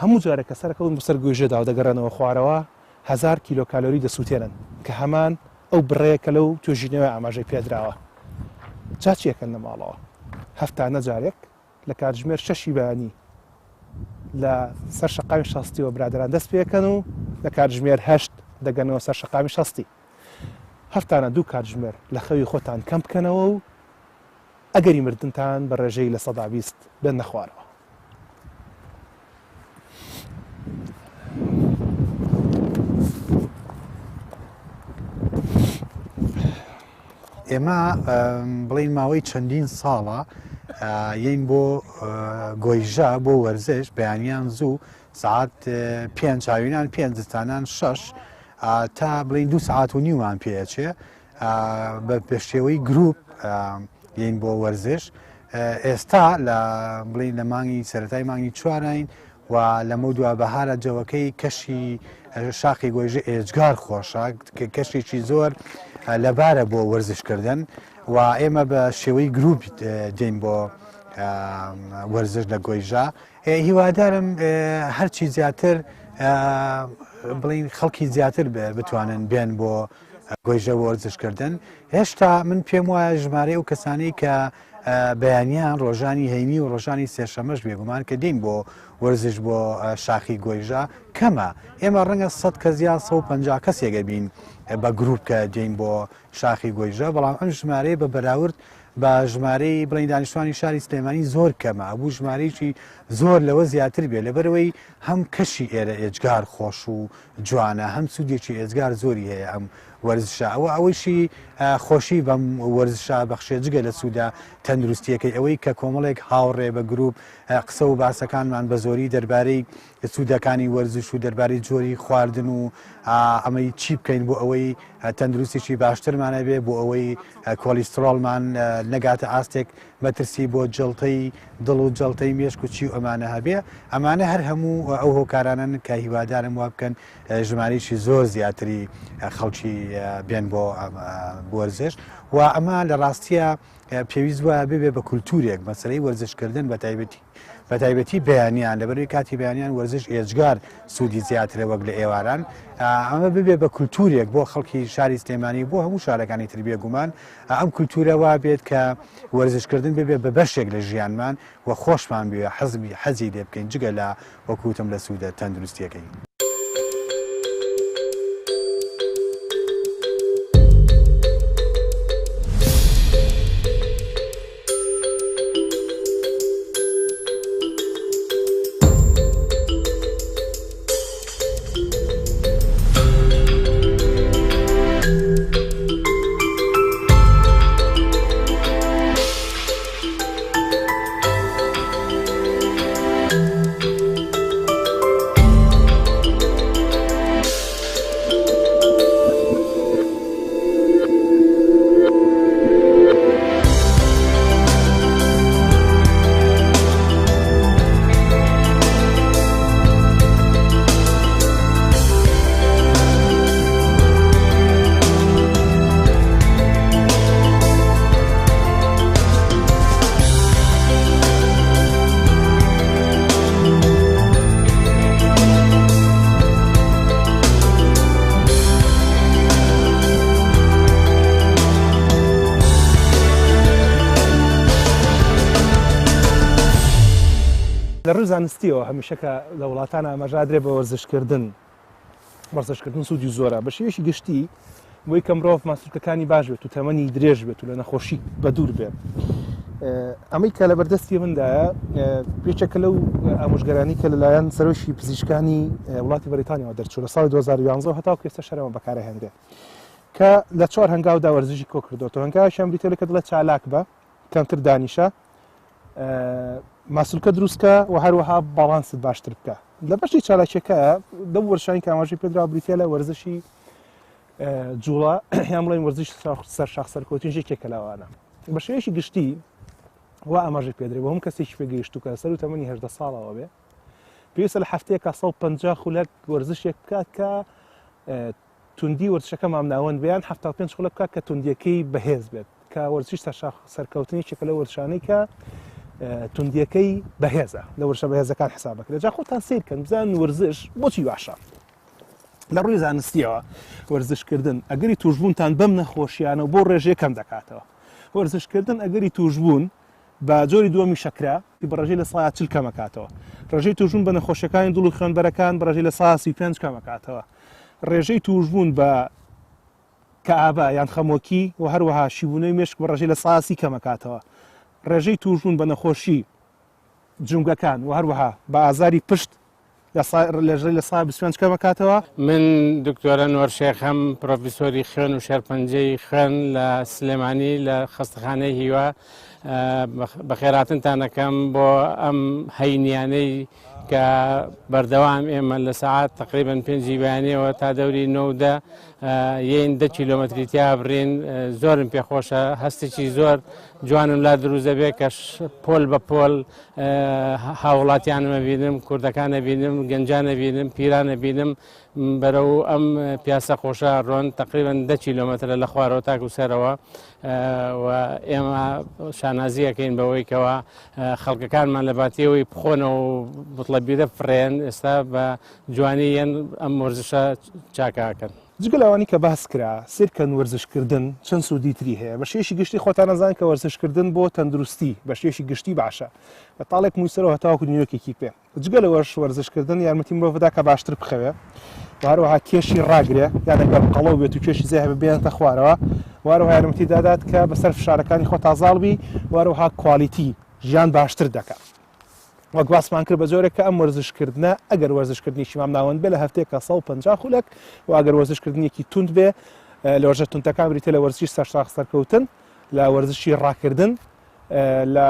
هەموو جارێک کە سەرەکەون بۆ سەر گۆیژەدا و دەگەڕێنەوە خوارەوە، 1000 کیلۆ کالۆری دەسووتێنن کە هەمان ئەو بڕەیە کە لەو توێژینەوەیە ئاماژەی پێدراوە. جا چی ئەکەن لە ماڵەوە؟ هەفتانە جارێک لە کاتژمێر شەشی بەیانی لە سەر شەقامی شەستیەوە برادەران دەست پێکەن و لە کاتژمێر هەشت دەگەنەوە سەر شەقامی شەستی. هەفتانە دوو کاتژمێر لە خەوی خۆتان کەم بکەنەوە و ئەگەری مردنتان بە ڕێژەی 20% بێننە خوارەوە. ئێمە بڵین ماوەی چەندین ساڵە یین بۆ گۆیژە بۆ وەرزش بەیانیان زوو سعات پێنج هاوینان پێنج زستانان شەش تا بڵین دو سعات و نیومان پێچێ بە پێشێوەی گروپ یین بۆ وەرزش ئێستا لە بڵین لە مانگی سەتای مانگی چوارین و لەمەودوا بەهارە جەوەکەی کەشی شاخی گۆیژە ئێجگار خۆشە کەشێکی زۆر لەبارە بۆ وەرزشکردن و ئێمە بە شێوەی گروپ دێین بۆ وەرزش لە گۆیژە هیوادارم هەرچی زیاتر بڵین خەڵکی زیاتر بتوانن بێن بۆ گۆیژە وەرزشکردن هێشتا من پێم وایە ژمارەی ئەو کەسانەی کە بەیانیان ڕۆژانی هەینی و ڕۆژانی سێشەمەش بێگومان کە دێین بۆ وەرزش بۆ شاخی گۆیژە کەمە ئێمە ڕەنگە 100 کەس یا 150 کەسێک بین بە گروپ کە دێین بۆ شاخی گۆیژە بەڵام ئەم ژمارەیە بە بەراورد بە ژمارەی بڵین دانیشتوانی شاری سلێمانی زۆر کەمە ئەبوو ژمارەیەکی زۆر لەوە زیاتر بێ لەبەرەوەی هەم کەشی ئێرە ئێجگار خۆش و جوانە هەم سوودێکی ئێجگار زۆری هەیە ئەم وەرزشە ئەوە ئەوەیشی خۆشی بەم وەرزشە بەخشێ جگە لە سوودە تەندروستیەکەی ئەوەی کە کۆمەڵێک هاوڕێ بە گروپ قسە و باسەکانمان بە زۆری دەربارەی سوودەکانی وەرزش و دەربارەی جۆری خواردن و ئەمەی چی بکەین بۆ ئەوەی تەندروستێکی باشترمان هەبێ بۆ ئەوەی کۆلیسترۆڵمان نەگاتە ئاستێک مەترسی بۆ جەڵتەی دڵ و جەڵتەی مێشک و چی و ئەمانە هەبێ ئەمانە هەر هەموو ئەو هۆکارانەن کە هیوادارم وا بکەن ژمارەیەکی زۆر زیاتری خەڵکی بێن بۆ وەرزش و ئەمە لە ڕاستیە پێویست وایە ببێ بە کولتورێک مەسەلەی وەرزشکردن بە تایبەتی بە تایبەتی بەیانیان لەبەروی کاتی بەیانیان وەرزش ئێجگار سوودی زیاترە وەک لە ئێواران ئەمە ببێ بە کولتورێک بۆ خەڵکی شاری سلێمانی بۆ هەموو شارەکانی تر بێگومان ئەم کولتورە وا بێت کە وەرزشکردن ببێ بە بەشێک لە ژیانمان و خۆشمان بوێ حەزبی حەزی لێ بکەین جگە لە وەک وتم لە سوودە تەندروستیەکەی. لە ڕووی زانستیەوە هەمیشە کە لە وڵاتان ئاماژادرێ بە وەرزشکردن، وەرزشکردن سوودی زۆرە بە شێوەیەکی گشتی بۆی کە مرۆڤ ماسولکەکانی باش بێت و تەمەنی درێژ بێت و لە نەخۆشی بەدوور بێت. ئەمەی کە لە بەردەستی مندایە یەکێکە لەو ئامۆژگەرانی کە لەلایەن سەرۆکی پزیشکانی وڵاتی بەریتانیاوە دەرچوو لە ساڵی 2011 هەتاوکو ئێستا شەرەمە بەکارهێنرێت کە لە چوار هەنگاودا وەرزشی کۆ کردوەوە. هەنگاوێکیان بریتیە لە کە دڵێ چالاک بە، کەمتر دانیشە، ماسولکە دروستکە و هەروەها باڵانست باشتر بکە. لە بەشی چالاکیەکە لەو وەرزشانی کە ئاماژەی پێدراوە بریتیە لە وەرزشی جوڵە یان بڵێن وەرزش سەر شاخ سەرکەوتن یەکێکە لەوانە. بە شێوەیەکی گشتی وا ئاماژەی پێدرێ بۆ هەموو کەسێکی پێگەیشتوو کە سەر و تەمەنی 18 ساڵەوە بێ پێویستە لە هەفتەیەکا 150 خولەک وەرزشێک بکات کە توندی وەرزشەکە مامناوەند بێ یان 75 خولەک بکات کە توندیەکەی بەهێز بێت، کە وەرزشی سەرشاخ سەرکەوتن یەکێکە لەو وەرزشانەی کە توندیەکەی بەهێزە، لە وەرزشە بەهێزەکان حساب بکرێت. جا خۆتان سەیر کەن بزانن وەرزش بۆچی باشە. لە ڕووی زانستیەوە وەرزشکردن ئەگەری توشبوونتان بەم نەخۆشیانە و بۆ ڕێژەیە کەم دەکاتەوە. وەرزشکردن ئەگەری توشبوون بە جۆری دووەمی شەکرە بە ڕێژەی 40% کەمەکاتەوە. ڕێژەی توشبوون بە نەخۆشیەکانی دڵ و خوێنبەرەکان بە ڕێژەی 35% کەمەکاتەوە. ڕێژەی توشبوون بە کەئابە یان خەمۆکی و هەروەها شیبوونەوەی مێشک بە ڕێژەی 30% کەمەکاتەوە. ڕێژەی توشبوون بە نەخۆشی جومگەکان و هەروەها بە ئازاری پشت لە 25% کەمەکاتەوە. من دکتۆر ئەنوەر شێخەم، پرۆفیسۆری خوێن و شێرپەنجەی خوێن لە سلێمانی لە خەستەخانەی هیوا. بەخێراتنتان ئەکەم بۆ ئەم هەینیانەی کە بەردەوام ئێمە لە سەعات تقریبن پێنجی بەیانیەوە تا دەوری نۆ و دە یین 10 کیلۆمەتری تیا بڕین. زۆرم پێخۆشە، هەستێکی زۆر جوانم لا دروست دەبێت کە پۆل بە پۆل هاوڵاتیانم ئەبینم، کوردەکان ئەبینم، گەنجان ئەبینم، پیران ئەبینم، بەرەو ئەم پیاسە خۆشە ڕۆن. تقریبن 10 کیلۆمەترە لە خوارەوە تاکو سەرەوە و ئێمە شانازیەکەین بەوەی کەوا خەڵکەکانمان لە باتیەوەی بخۆنەوە و بوتڵە بیرە فڕێن ئێستا بە جوانی یەن ئەم وەرزشە چاکاکەن. جگە لەوانەی کە باس کرا، سەیرکەن وەرزشکردن چەند سوودی تری هەیە. بە شێوەیەکی گشتی خۆتان ئەزانن کە وەرزشکردن بۆ تەندروستی بە شێوەیەکی گشتی باشە، لە تاڵێک مووی سەرەوە هەتاوەکو نینۆکێکی پێ. جگە لەوەش وەرزشکردن یارمەتی مرۆڤ دەدا کە باشتر بخەوێ و هەروەها کێشی ڕاگرێ، یان ئەگەر قەڵەو بێت و کێشی زیاد هەبێت بێنێتە خوارەوە، و هەروەها یارمەتی دادات کە بەسەر فشارەکانی خۆتا زاڵ بی و هەروەها کوالیتی ژیان باشتر دەکات. وەک باسمان کرد بە جۆرێک کە ئەم وەرزشکردنە ئەگەر وەرزشکردنێکی مامناوەند بێ لە هەفتەیەکە 150 خولەک و ئەگەر وەرزشکردنێکی توند بێ لە وەرزشە توندەکان بریتە لە وەرزشی سەرشاخ سەرکەوتن، لە وەرزشی ڕاکردن، لە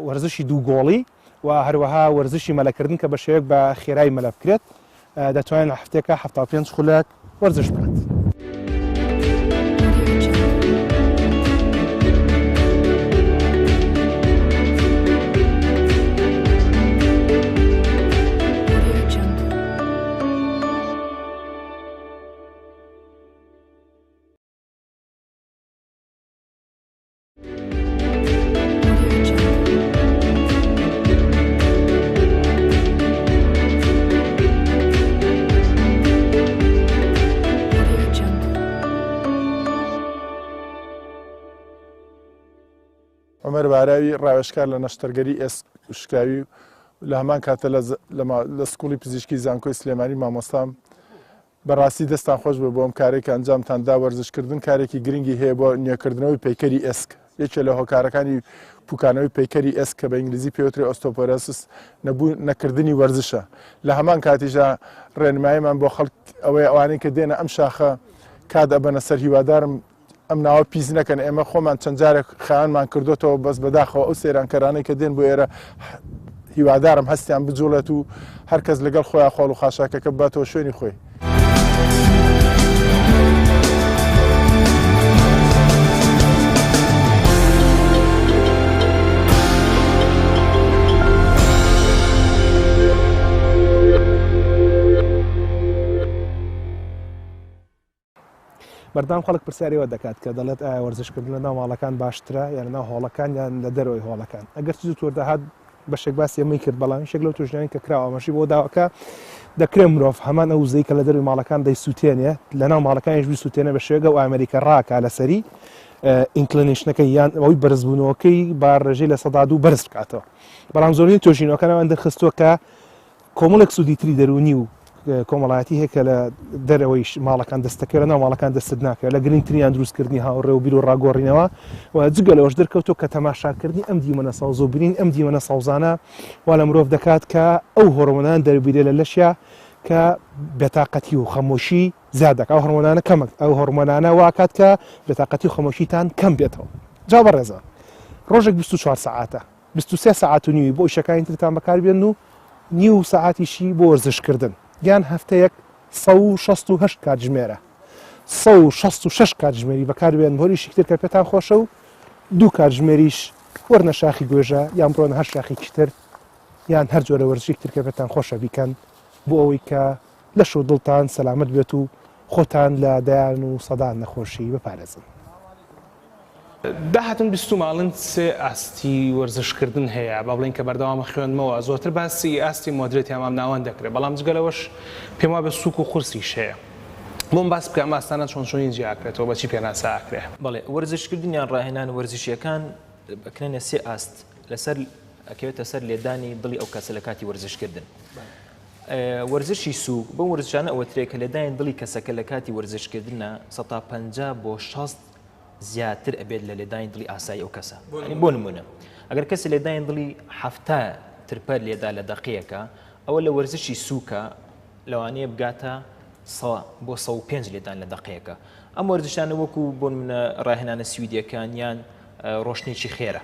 وەرزشی دوو گۆڵی و هەروەها وەرزشی مەلەکردن کە بە شێوەیەک بە خێرایی مەلە بکرێت، دەتوانێت لە هەفتەیەکە 75 خولەک وەرزش بکات. عومەر باراوی ڕاوێژکار لە نەشتەرگەری ئێسک شکاوی و لە هەمان کاتە لە سکوڵی پزیشکی زانکۆی سلێمانی مامۆستام. بەڕاستی دەستتان خۆش بێت بۆ ئەم کارەی کە ئەنجامتان دا، وەرزشکردن کارێکی گرنگی هەیە بۆ نوێکردنەوەی پەیکەری ئێسک، یەکێ لە هۆکارەکانی پوکانەوەی پەیکەری ئێسک کە بە ئینگلیزی پێوترێ ئۆستۆپۆرۆسس نەبوو نەکردنی وەرزشە، لە هەمان کاتیشدا ڕێنماییمان بۆ خەڵک ئەوەیە ئەوانەی کە دێنە ئەم شاخە کات ئەبەنە سەر هیوادارم ئەم ناوە پیس نەکەن، ئێمە خۆمان چەند جارێک خەیانمان کردۆتەوە بەس بەداخەوە ئەو سەیرانکەرانەی کە دێن بۆ ئێرە هیوادارم هەستیان بجوڵێت و هەر کەس لەگەڵ خۆیان خۆڵ و خاشاکەکە بباتەوە شوێنی خۆی. بەردەوام خەڵک پرسیاری ئەوە دەکات کە دەڵێت ئایا وەرزشکردن لە ناو ماڵەکان باشترە یان لە ناو هۆڵەکان یان لە دەرەوەی هۆڵەکان؟ ئەگەرچی دکتۆر داهات بەشێک باسی ئەمەی کرد، بەڵام یەکێک لەو توێژینەوانەی کە کراوە ئاماژەی بۆ داوە کە دەکرێت مرۆڤ هەمان ئەو وزەی کە لە دەروی ماڵەکان دەیسووتێنێ لەناو ماڵەکانیش بیسووتێنێ بە شێوەیەک ئەو ئامێری کە ڕاکا لەسەری inclination ەکەی یان ئەوەی بەرزبوونەوەکەی بە ڕێژەی 2% بەرز بکاتەوە. بەڵام زۆرینەی توێژینەوەکان ئەوان دەرخستووە کە کۆمەڵێک سوودی تری دەروونی و کۆمەڵایەتی هەیە کە لە دەرەوەی ماڵەکان دەستەکەوێت لە ناو ماڵەکان دەستت ناکەوێت لە گرنگتریان دروستکردنی هاوڕێ و بیر و ڕاگۆڕینەوە و جگە لەوەش دەرکەوتووە کە تەماشاکردنی ئەم دیمەنە سەوز و بینین ئەم دیمەنە سەوزانە وا لە مرۆڤ دەکات کە ئەو هۆرمۆنان دەربیرێ لە لەشیا کە بێتاقەتی و خەمۆشی زیاد دەکات ئەو هۆرمۆنانە کەمە ئەو هۆرمۆنانە واکات کە بێتاقەتی و خەمۆشیتان کەم بێتەوە جا بەڕێزان ڕۆژێک 24 سەعاتە 23 سەعات و نیوی بۆ ئیشەکانی ترتان بەکاربێن و نیو سەعاتیشی بۆ وەرزشکردن یان هەفتەیەک 168 کاتژمێرە 166 کاتژمێری بەکاربێن بۆ ئیشی تر کە پێتان خۆشە و دوو کاتژمێریش وەرنە شاخی گوێژە یان بڕۆنە هەر شاخێکی تر یان هەر جۆرە وەرزشێکی تر کە پێتان خۆشە بیکەن بۆ ئەوەی کە لەش و دڵتان سەلامەت بێت و خۆتان لە دەیان و سەدان نەخۆشی بپارێزن. داهاتم بیستومە ئەڵێن سێ ئاستی وەرزشکردن هەیە با بڵێین کە بەردەوامە خوێندمەوە زۆرتر باسی ئاستی moderate یا مامناوەند دەکرێت بەڵام جگە لەوەش پێم وابێ سووک و قورسیش هەیە بۆم باس بکە ئەم ئاستانە چۆن چۆنی جیا ئەکرێتەوە بە چی پێناسە ئەکرێ؟ بەڵێ وەرزشکردن یان ڕاهێنان وەرزشیەکان ئەکرێنە سێ ئاست لەسەر ئەکەوێتە سەر لێدانی دڵی ئەو کەسە لە کاتی وەرزشکردن. وەرزشی سووک بەو وەرزشانە ئەوەترێ کە لێدانی دڵی کەسەکە لە کاتی وەرزشکردنە 50 بۆ 60 زیاتر ئەبێت لە لێدانی دڵی ئاسایی ئەو کەسە بۆ نمونە ئەگەر کەسی لێدانی دڵی حەفتا ترپە لێدا لە دەقەیەکە ئەوە لە وەرزشی سووکە لەوانەیە بگاتە بۆ 105 لێدان لە دەقەیەکە ئەم وەرزشانە وەکو بۆ نمونە ڕاهێنانە سویدیەکان یان ڕۆشتنێکی خێرا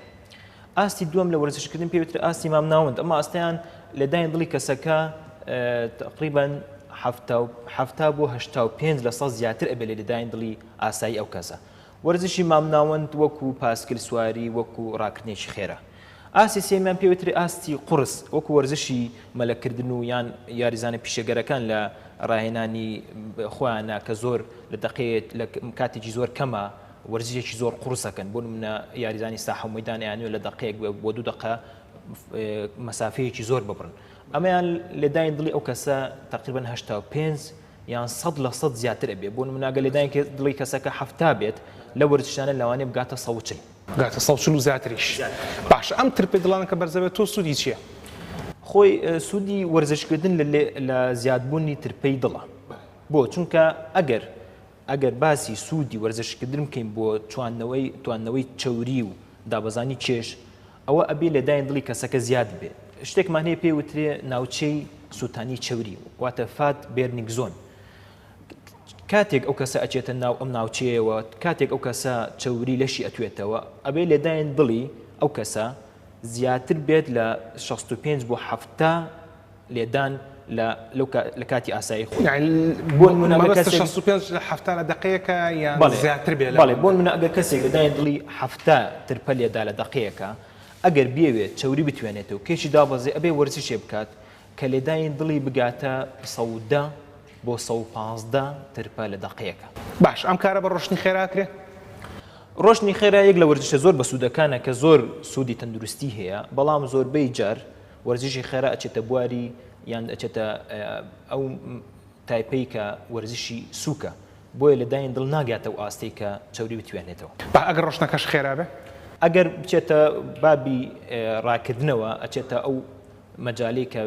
ئاستی دووەم لە وەرزشکردن پێ وترێ ئاستی مامناوەند، ئەم ئاستەیان لێدانی دڵی کەسەکە تقریبا 70 بۆ 85 لە سەد زیاتر ئەبێ لە لێدانی دڵی ئاسایی ئەو کەسە. وەرزشی مامناوەند وەکو پاسکل سواری وەکو ڕاکردنێکی خێرا. ئاستی سێمیان پێ وترێ ئاستی قوڕس وەکو وەرزشی مەلەکردن و یان یاریزانە پیشەگەرەکان لە ڕاهێنانی خۆیانە کە زۆر لە دەقەیەک لە کاتێکی زۆر کەمە وەرزشێکی زۆر قوڕس ئەکەن بۆ نمونە یاریزانی ساحە و مەیدان ئەیانوێت لە دەقەیەک بۆ دوو دەقە مەسافەیەکی زۆر ببڕن ئەمەیان لێدانی دڵی ئەو کەسە تقریبا 85 یان 100 لە 100 زیاتر ئەبێ بۆ نمونە ئەگەر لێدانی دڵی کەسەکە 70 بێت لە وەرزشانە لەوانەیە بگاتە 140 بگاتە 140 و زیاتریش باشە ئەم ترپەی دڵانە کە بەرزەبێت تۆ سوودی چییە؟ خۆی سوودی وەرزشکردن لە زیادبوونی ترپەی دڵە بۆ چونکە ئەگەر ئەگەر باسی سوودی وەرزشکردن بکەین بۆ تواندنەوەی تواندنەوەی چەوری و دابەزانی کێش ئەوە ئەبێ لێدانی دڵی کەسەکە زیاد بێ شتێکمان هەیە پێی وترێ ناوچەی سووتانی چەوری واتە fat burning zone کاتێک ئەو کەسە ئەچێتە ناو ئەم ناوچەیەوە کاتێک ئەو کەسە چەوری لەشی ئەتوێتەوە ئەبێ لێدانی دڵی ئەو کەسە زیاتر بێت لە 65 بۆ 70 لێدان لە لەو لە کاتی ئاسایی خۆی. یانی بۆ نموونە ئەگەر مەبەستت کەسێک 65 لە 70 لە دەقەیەکە یان بەڵێ زیاتر بێ بەڵێ بۆ نموونە ئەگەر کەسێک لێدانی دڵی 70 ترپە لێدا لە دەقەیەکا ئەگەر بیەوێت چەوری بتوێنێتەوە کێشی دابەزێ ئەبێ وەرزشێ بکات کە لێدانی دڵی بگاتە 110 بۆ 115 ترپە لە دەقەیەکا. باش ئەم کارە بە ڕۆشتنی خێرا ئەکرێ؟ ڕۆشتنی خێرا یەک لە وەرزشە زۆر بەسوودەکانە کە زۆر سوودی تەندروستی هەیە بەڵام زۆربەی جار وەرزشی خێرا ئەچێتە بواری یان ئەچێتە ئەو تایپەی کە وەرزشی سووکە بۆیە لێدانی دڵ ناگاتە ئەو ئاستەی کە چەوری بتوێنێتەوە. با ئەگەر ڕۆشتنەکەش خێرا بێ؟ ئەگەر بچێتە بابی ڕاکردنەوە ئەچێتە ئەو مەجالەی کە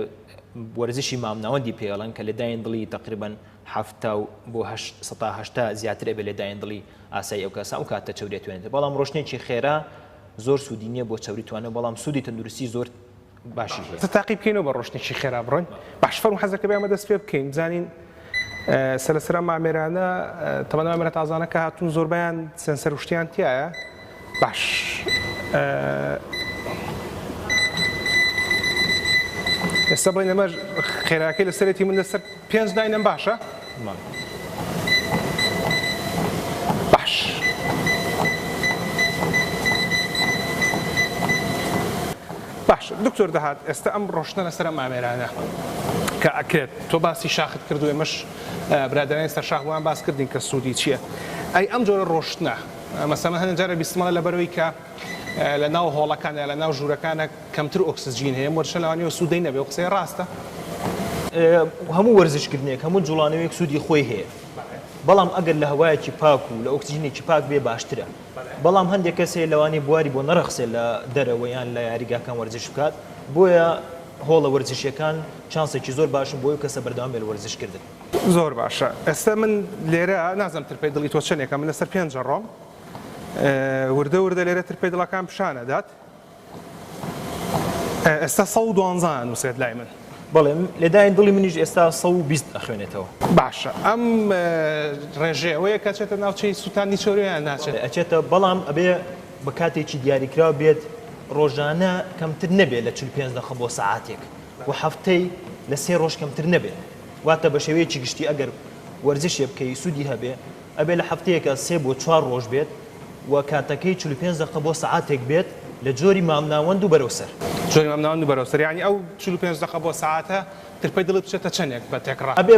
وەرزشی مامناوەندی پێڵەن کە لێدانی دڵی تقریبا حەفتا و بۆ 80% زیاتر ئەبێ لێدانی دڵی ئاسایی ئەو کەسە ئەو کاتە چەوری ئەتوێنێتەوە بەڵام ڕۆشتنێکی خێرا زۆر سوودی نییە بۆ چەوری توانەوە بەڵام سوودی تەندروستی زۆر باشی هەیە. تاقی بکەینەوە بە ڕۆشتنێکی خێرا بڕۆین باش فەرموو حەزەکە بێ ئەمە دەست پێ بکەین بزانین سەر لەسەر ئەم ئامێرانە تەبەن ئامێرە تازانە کە هاتوون زۆربەیان sensor و شتیان تایە باش ئێستا بڵێن ئەمە خێراکەی لەسەرێتی من لەسەر پێنج داینەم باشە باش باش دکتۆر دەهات ئێستا ئەم ڕۆشتنە لەسەر ئەم ئامێرانە کە ئەکرێت تۆ باسی شاخت کرد و ئێمەش برادەرانی سەر شاخ بۆیان باس کردین کە سوودی چییە ئەی ئەم جۆرە ڕۆشتنە مەسەمە هەندێک جارە بیستمەڵە لەبەرەوەی کە لە ناو هۆڵەکان یا لە ناو ژوورەکانە کەمتر ئۆکسجین هەیە وەرشە لەوانەیە سوودەی نەبێ و قسەی ڕاستە؟ هەموو وەرزشکردنێک، هەموو جوڵانەوەیەک سوودی خۆی هەیە، بەڵام ئەگەر لە هەوایەکی پاک و لە ئۆکسجینێکی پاک بێ باشترە، بەڵام هەندێک کەس هەیە لەوانەیە بواری بۆ نەڕەخسێ لە دەرەوە یان لە یاریگاکان وەرزش بکات، بۆیە هۆڵە وەرزشیەکان چانسێکی زۆر باشن بۆ ئەو کەسە بەردەوام بێ لە وەرزشکردن. زۆر باشە ئێستا من لێرە نازانم ترپەی دڵی تۆ چەنێکە من لەسەر پێنج ئەڕۆم وردە وردە لێرە ترپەی دڵەکان پیشان ئەدات. ئێستا 112 ئەنووسێت لای من. بەڵێ لێدانی دڵی منیش ئێستا 120 ئەخوێنێتەوە. باشە ئەم ڕێژەیە ئەوەیە کە ئەچێتە ناوچەی سووتاندنی چەوری یان ناچێت؟ ئەچێتە بەڵام ئەبێ بە کاتێکی دیاریکراو بێت ڕۆژانە کەمتر نەبێت لە 45 دەقە بۆ سەعاتێک و هەفتەی لە سێ ڕۆژ کەمتر نەبێت واتە بە شێوەیەکی گشتی ئەگەر وەرزشێ بکەی سوودی هەبێ ئەبێ لە هەفتەیەکا سێ بۆ چوار ڕۆژ بێت و کاتەکەی 45 دەقە بۆ سەعاتێک بێت لە جۆری مامناوەند و بەرەو سەر. جۆری مامناوەند و بەرەو سەر یانی ئەو 45 دەقە بۆ سەعاتە ترپەی دڵت بچێتە چەنێک بە تێکڕا؟ ئەبێ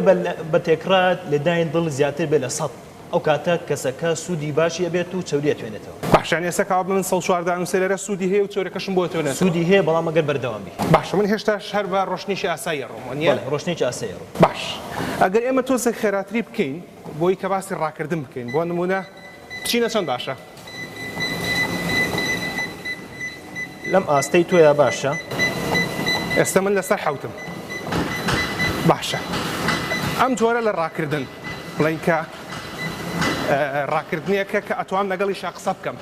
بە تێکڕا لێدانی دڵ زیاتر بێت لە 100 ئەو کاتە کەسەکە سوودی باشی ئەبێت و چەوری ئەتوێنێتەوە. باشە یانی ئێستا کەوا من 114 ئەنووسێ لێرە سوودی هەیە و چەورەکەشم بۆ ئەتوێنێتەوە؟ سوودی هەیە بەڵام ئەگەر بەردەوام بی. باشە من هێشتاش هەر بە ڕۆشتنێکی ئاسایی ئەڕۆم وەنیە؟ بەڵێ ڕۆشتنێکی ئاسایی ئەڕۆم. باش ئەگەر ئێمە تۆزێک خێراتری بکەین بۆی کە باسی ڕاکردن بکەین بۆ نمونە بچینە چەند باشە؟ لەم ئاستەی تۆیا باشە؟ ئێستا من لەسەر حەوتم باشە ئەم جۆرە لە ڕاکردن بڵین کە ڕاکردنێکە کە ئەتوام لەگەڵیشا قسە بکەم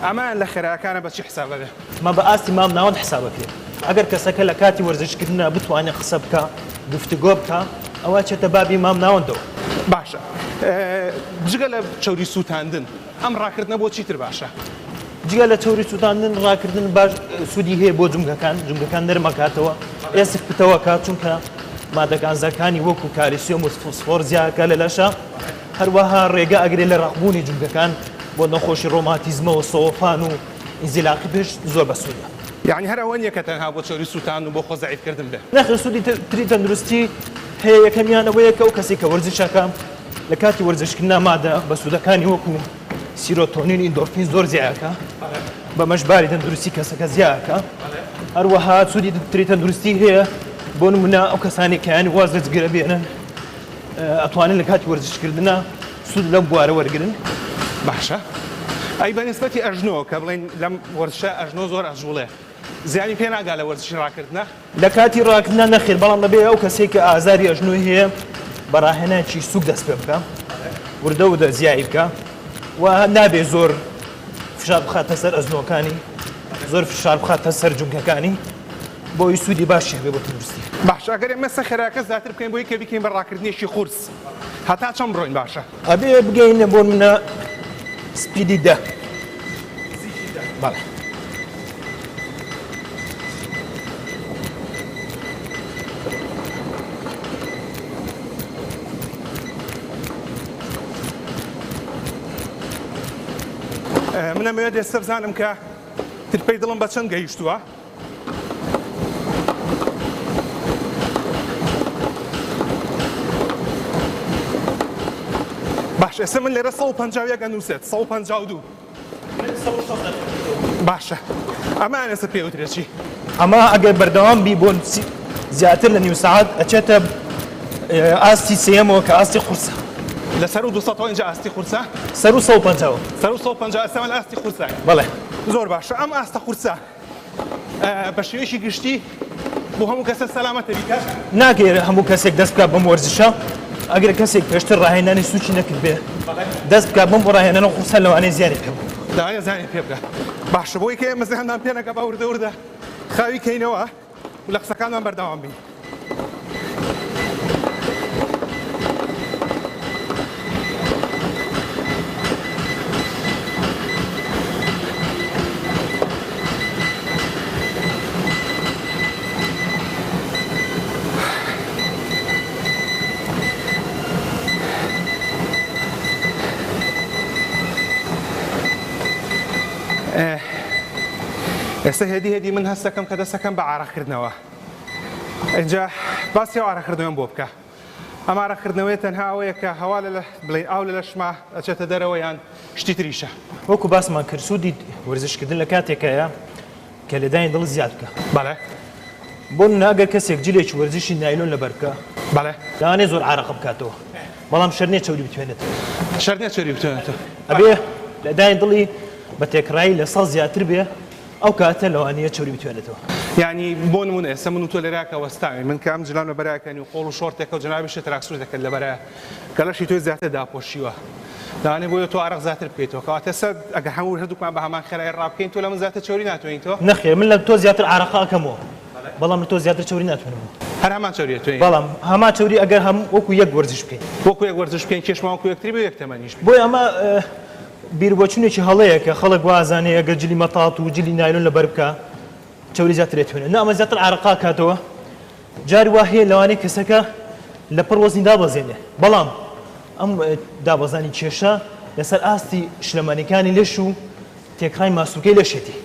ئەمە لە خێراکانە بە چی حساب ئەبێ؟ ئەمە بە ئاستی مام ناوەند حساب ئەکرێ. ئەگەر کەسەکە لە کاتی وەرزشکردنا بتوانێ قسە بکا، گفتوگۆ بکا، ئەوا ئەچێتە بابی مام ناوەندەوە. باشە جگە لە چەوری سووتاندن ئەم ڕاکردنە بۆ چیتر باشە؟ جگە لە چەوری سووتاندن ڕاکردن باش سوودی هەیە بۆ جومگەکان، جومگەکان نەرم ئەکاتەوە، ئێسک پتەو ئەکات، چونکە مادە کانزاکانی وەکوو کالیسیۆم و فسفۆر زیا ئەکا لە لەشا. هەروەها ڕێگە ئەگرێت لە ڕەقبوونی جومگەکان بۆ نەخۆشی ڕۆماتیزمە و سەوەفان و ئینزیلاقی پشت زۆر بەسوودە. یەعنی هەر ئەوە نیە کە تەنها بۆ چەوری سووتاندن و بۆ خۆ زەعیف کردن بێ. نەخێر سوودی تری تەندروستی هەیە یەکەمیان ئەوەیە کە ئەو کەسەی کە وەرزش ئەکا لە کاتی وەرزشکردنا مادە بەسوودەکانی وەکو سیرۆتۆنین ئیندۆرفین زۆر زیاد ئەکا بەمەش باری تەندروستی کەسەکە زیاد ئەکا هەروەها سوودی تری تەندروستی هەیە بۆ نمونە ئەو کەسانەی کە یانی واز لە جگەرە بێنن ئەتوانن لە کاتی وەرزشکردنا سوود لەم بوارە وەرگرن. باشە ئەی بە نیسبەتی ئەژنۆ کە بڵێین لەم وەرزشە ئەژنۆ زۆر ئەجوڵێ زیانی پێ ناگا لە وەرزشی ڕاکردنا؟ لە کاتی ڕاکردنا نەخێر بەڵام ئەبێ ئەو کەسەی کە ئازاری ئەژنۆی هەیە بە ڕاهێنانێکی سووک دەست پێ بکا وردە وردە زیایی بکا و نابێ زۆر فشار بخاتە سەر ئەژنۆکانی زۆر فشار بخاتە سەر جومگەکانی. بۆی سوودی باشی هەبێ بۆ تەندروستی. باشە ئەگەر ئێمە ئێستا خێراکە زیاتر بکەین بۆی کە بیکەین بە ڕاکردنێکی قورس هەتا چەند بڕۆین باشە؟ ئەبێ بگەینە بۆ نمونە speed ی دە. بەڵێ. من ئەمەوێت ئێستا بزانم کە ترپەی دڵم بە چەند گەیشتووە. باش ئێستا من لێرە 151 ئەنووسێت 152 باشە ئەمە ئێستا پێ وترێ چی؟ ئەمە ئەگەر بەردەوام بی بۆ زیاتر لە نیو سەعات ئەچێتە ئاستی سێیەمەوە کە ئاستی قورسە. لە سەروو 200 ئینجا ئاستی قورسە؟ سەروو 150 سەروو 150 ئێستا من لە ئاستی قورساین. بەڵێ. زۆر باشە ئەم ئاستە قورسە بە شێوەیەکی گشتی بۆ هەموو کەسە سەلامەتە بیکات؟ ناکرێت هەموو کەسێک دەست بکات بەم وەرزشە، ئەگەر کەسێک پێشتر ڕاهێنانی سووکی نەکردبێ دەست بکات بەم ڕاهێنانە قورسە لەوانەیە زیانی پێ بگات. لەوانەیە زیانی پێ بگات. باشە بۆی کە ئێمە زیانمان پێ نەگا با وردە وردە خاوی کەینەوە و لە قسەکانمان بەردەوام بین. ئێستا هێدی هێدی من هەستەکەم کە دەستەکەم بە عارەقکردنەوە. ئینجا باسی ئەو ئارەقکردنەوەم بۆ بکە. ئەم ئارەقکردنەوەیە تەنها ئەوەیە کە هەوا لە بڵێین ئاو لە لەشما ئەچێتە دەرەوە یان شتی تریشە؟ وەکو باسمان کرد سوودی وەرزشکردن لە کاتێکایە کە لێدانی دڵ زیاد بکا. بەڵێ. بۆ نمونە ئەگەر کەسێک جلێکی وەرزشی نایلۆن لەبەر بکا. بەڵێ. لەوانەیە زۆر عارەقە بکاتەوە بەڵام شەرت نیە چەوری بتوێنێتەوە. شەرت نیە چەوری بتوێنێتەوە. ئەبێ لێدانی دڵی بە تێکڕایی 100% زیاتر بێ ئەو کاتە لەوانەیە چەوری بتوێنێتەوە. یانی بۆ نمونە ئێستا من و تۆ لێرە کە وەستاوین من کە ئەم جلانە بەرایەکە نیو قۆڵ و شۆرتێکە و جەنابیشت تراکسووتێکت لەبەرایە کە لەشی تۆی زیاتر داپۆشیوە لەوانەیە بۆیە تۆ ئارەق زیاتر بکەیتەوە کەواتە سە ئەگەر هەموو هەردووکمان بە هەمان خێرایی ڕابکەین تۆ لە من زیاتر چەوری ناتوێنیتەوە؟ نەخێر من لە تۆ زیاتر ئارەقە ئەکەمەوە بەڵام لە تۆ زیاتر چەوری ناتوێنمەوە. هەر هەمان چەوری ئەتوێنیتەوە؟ بەڵام هەمان چەوری ئەگەر هەم وەکو یەک وەرزش بکەین. وەکو یەک وەرزش بکەین کێشمان وەکو یەکتری بێ و یەک تەمەنیش بین. بۆیە ئەمە بیروبۆچوونێکی هەڵەیە کە خەڵک وا ئەزانێ ئەگەر جلی مەتاط و جلی نایلۆن لەبەر بکا چەوری زیاتر ئەتوێنێ نا ئەمە زیاتر ئارەقە ئەکاتەوە جاری وا هەیە لەوانەیە کەسەکە لە پڕ وەزنی دابەزێنێ بەڵام ئەم دابەزانی کێشە لەسەر ئاستی شلەمەنیەکانی لەش و تێکڕای ماسولکەی لەشێتی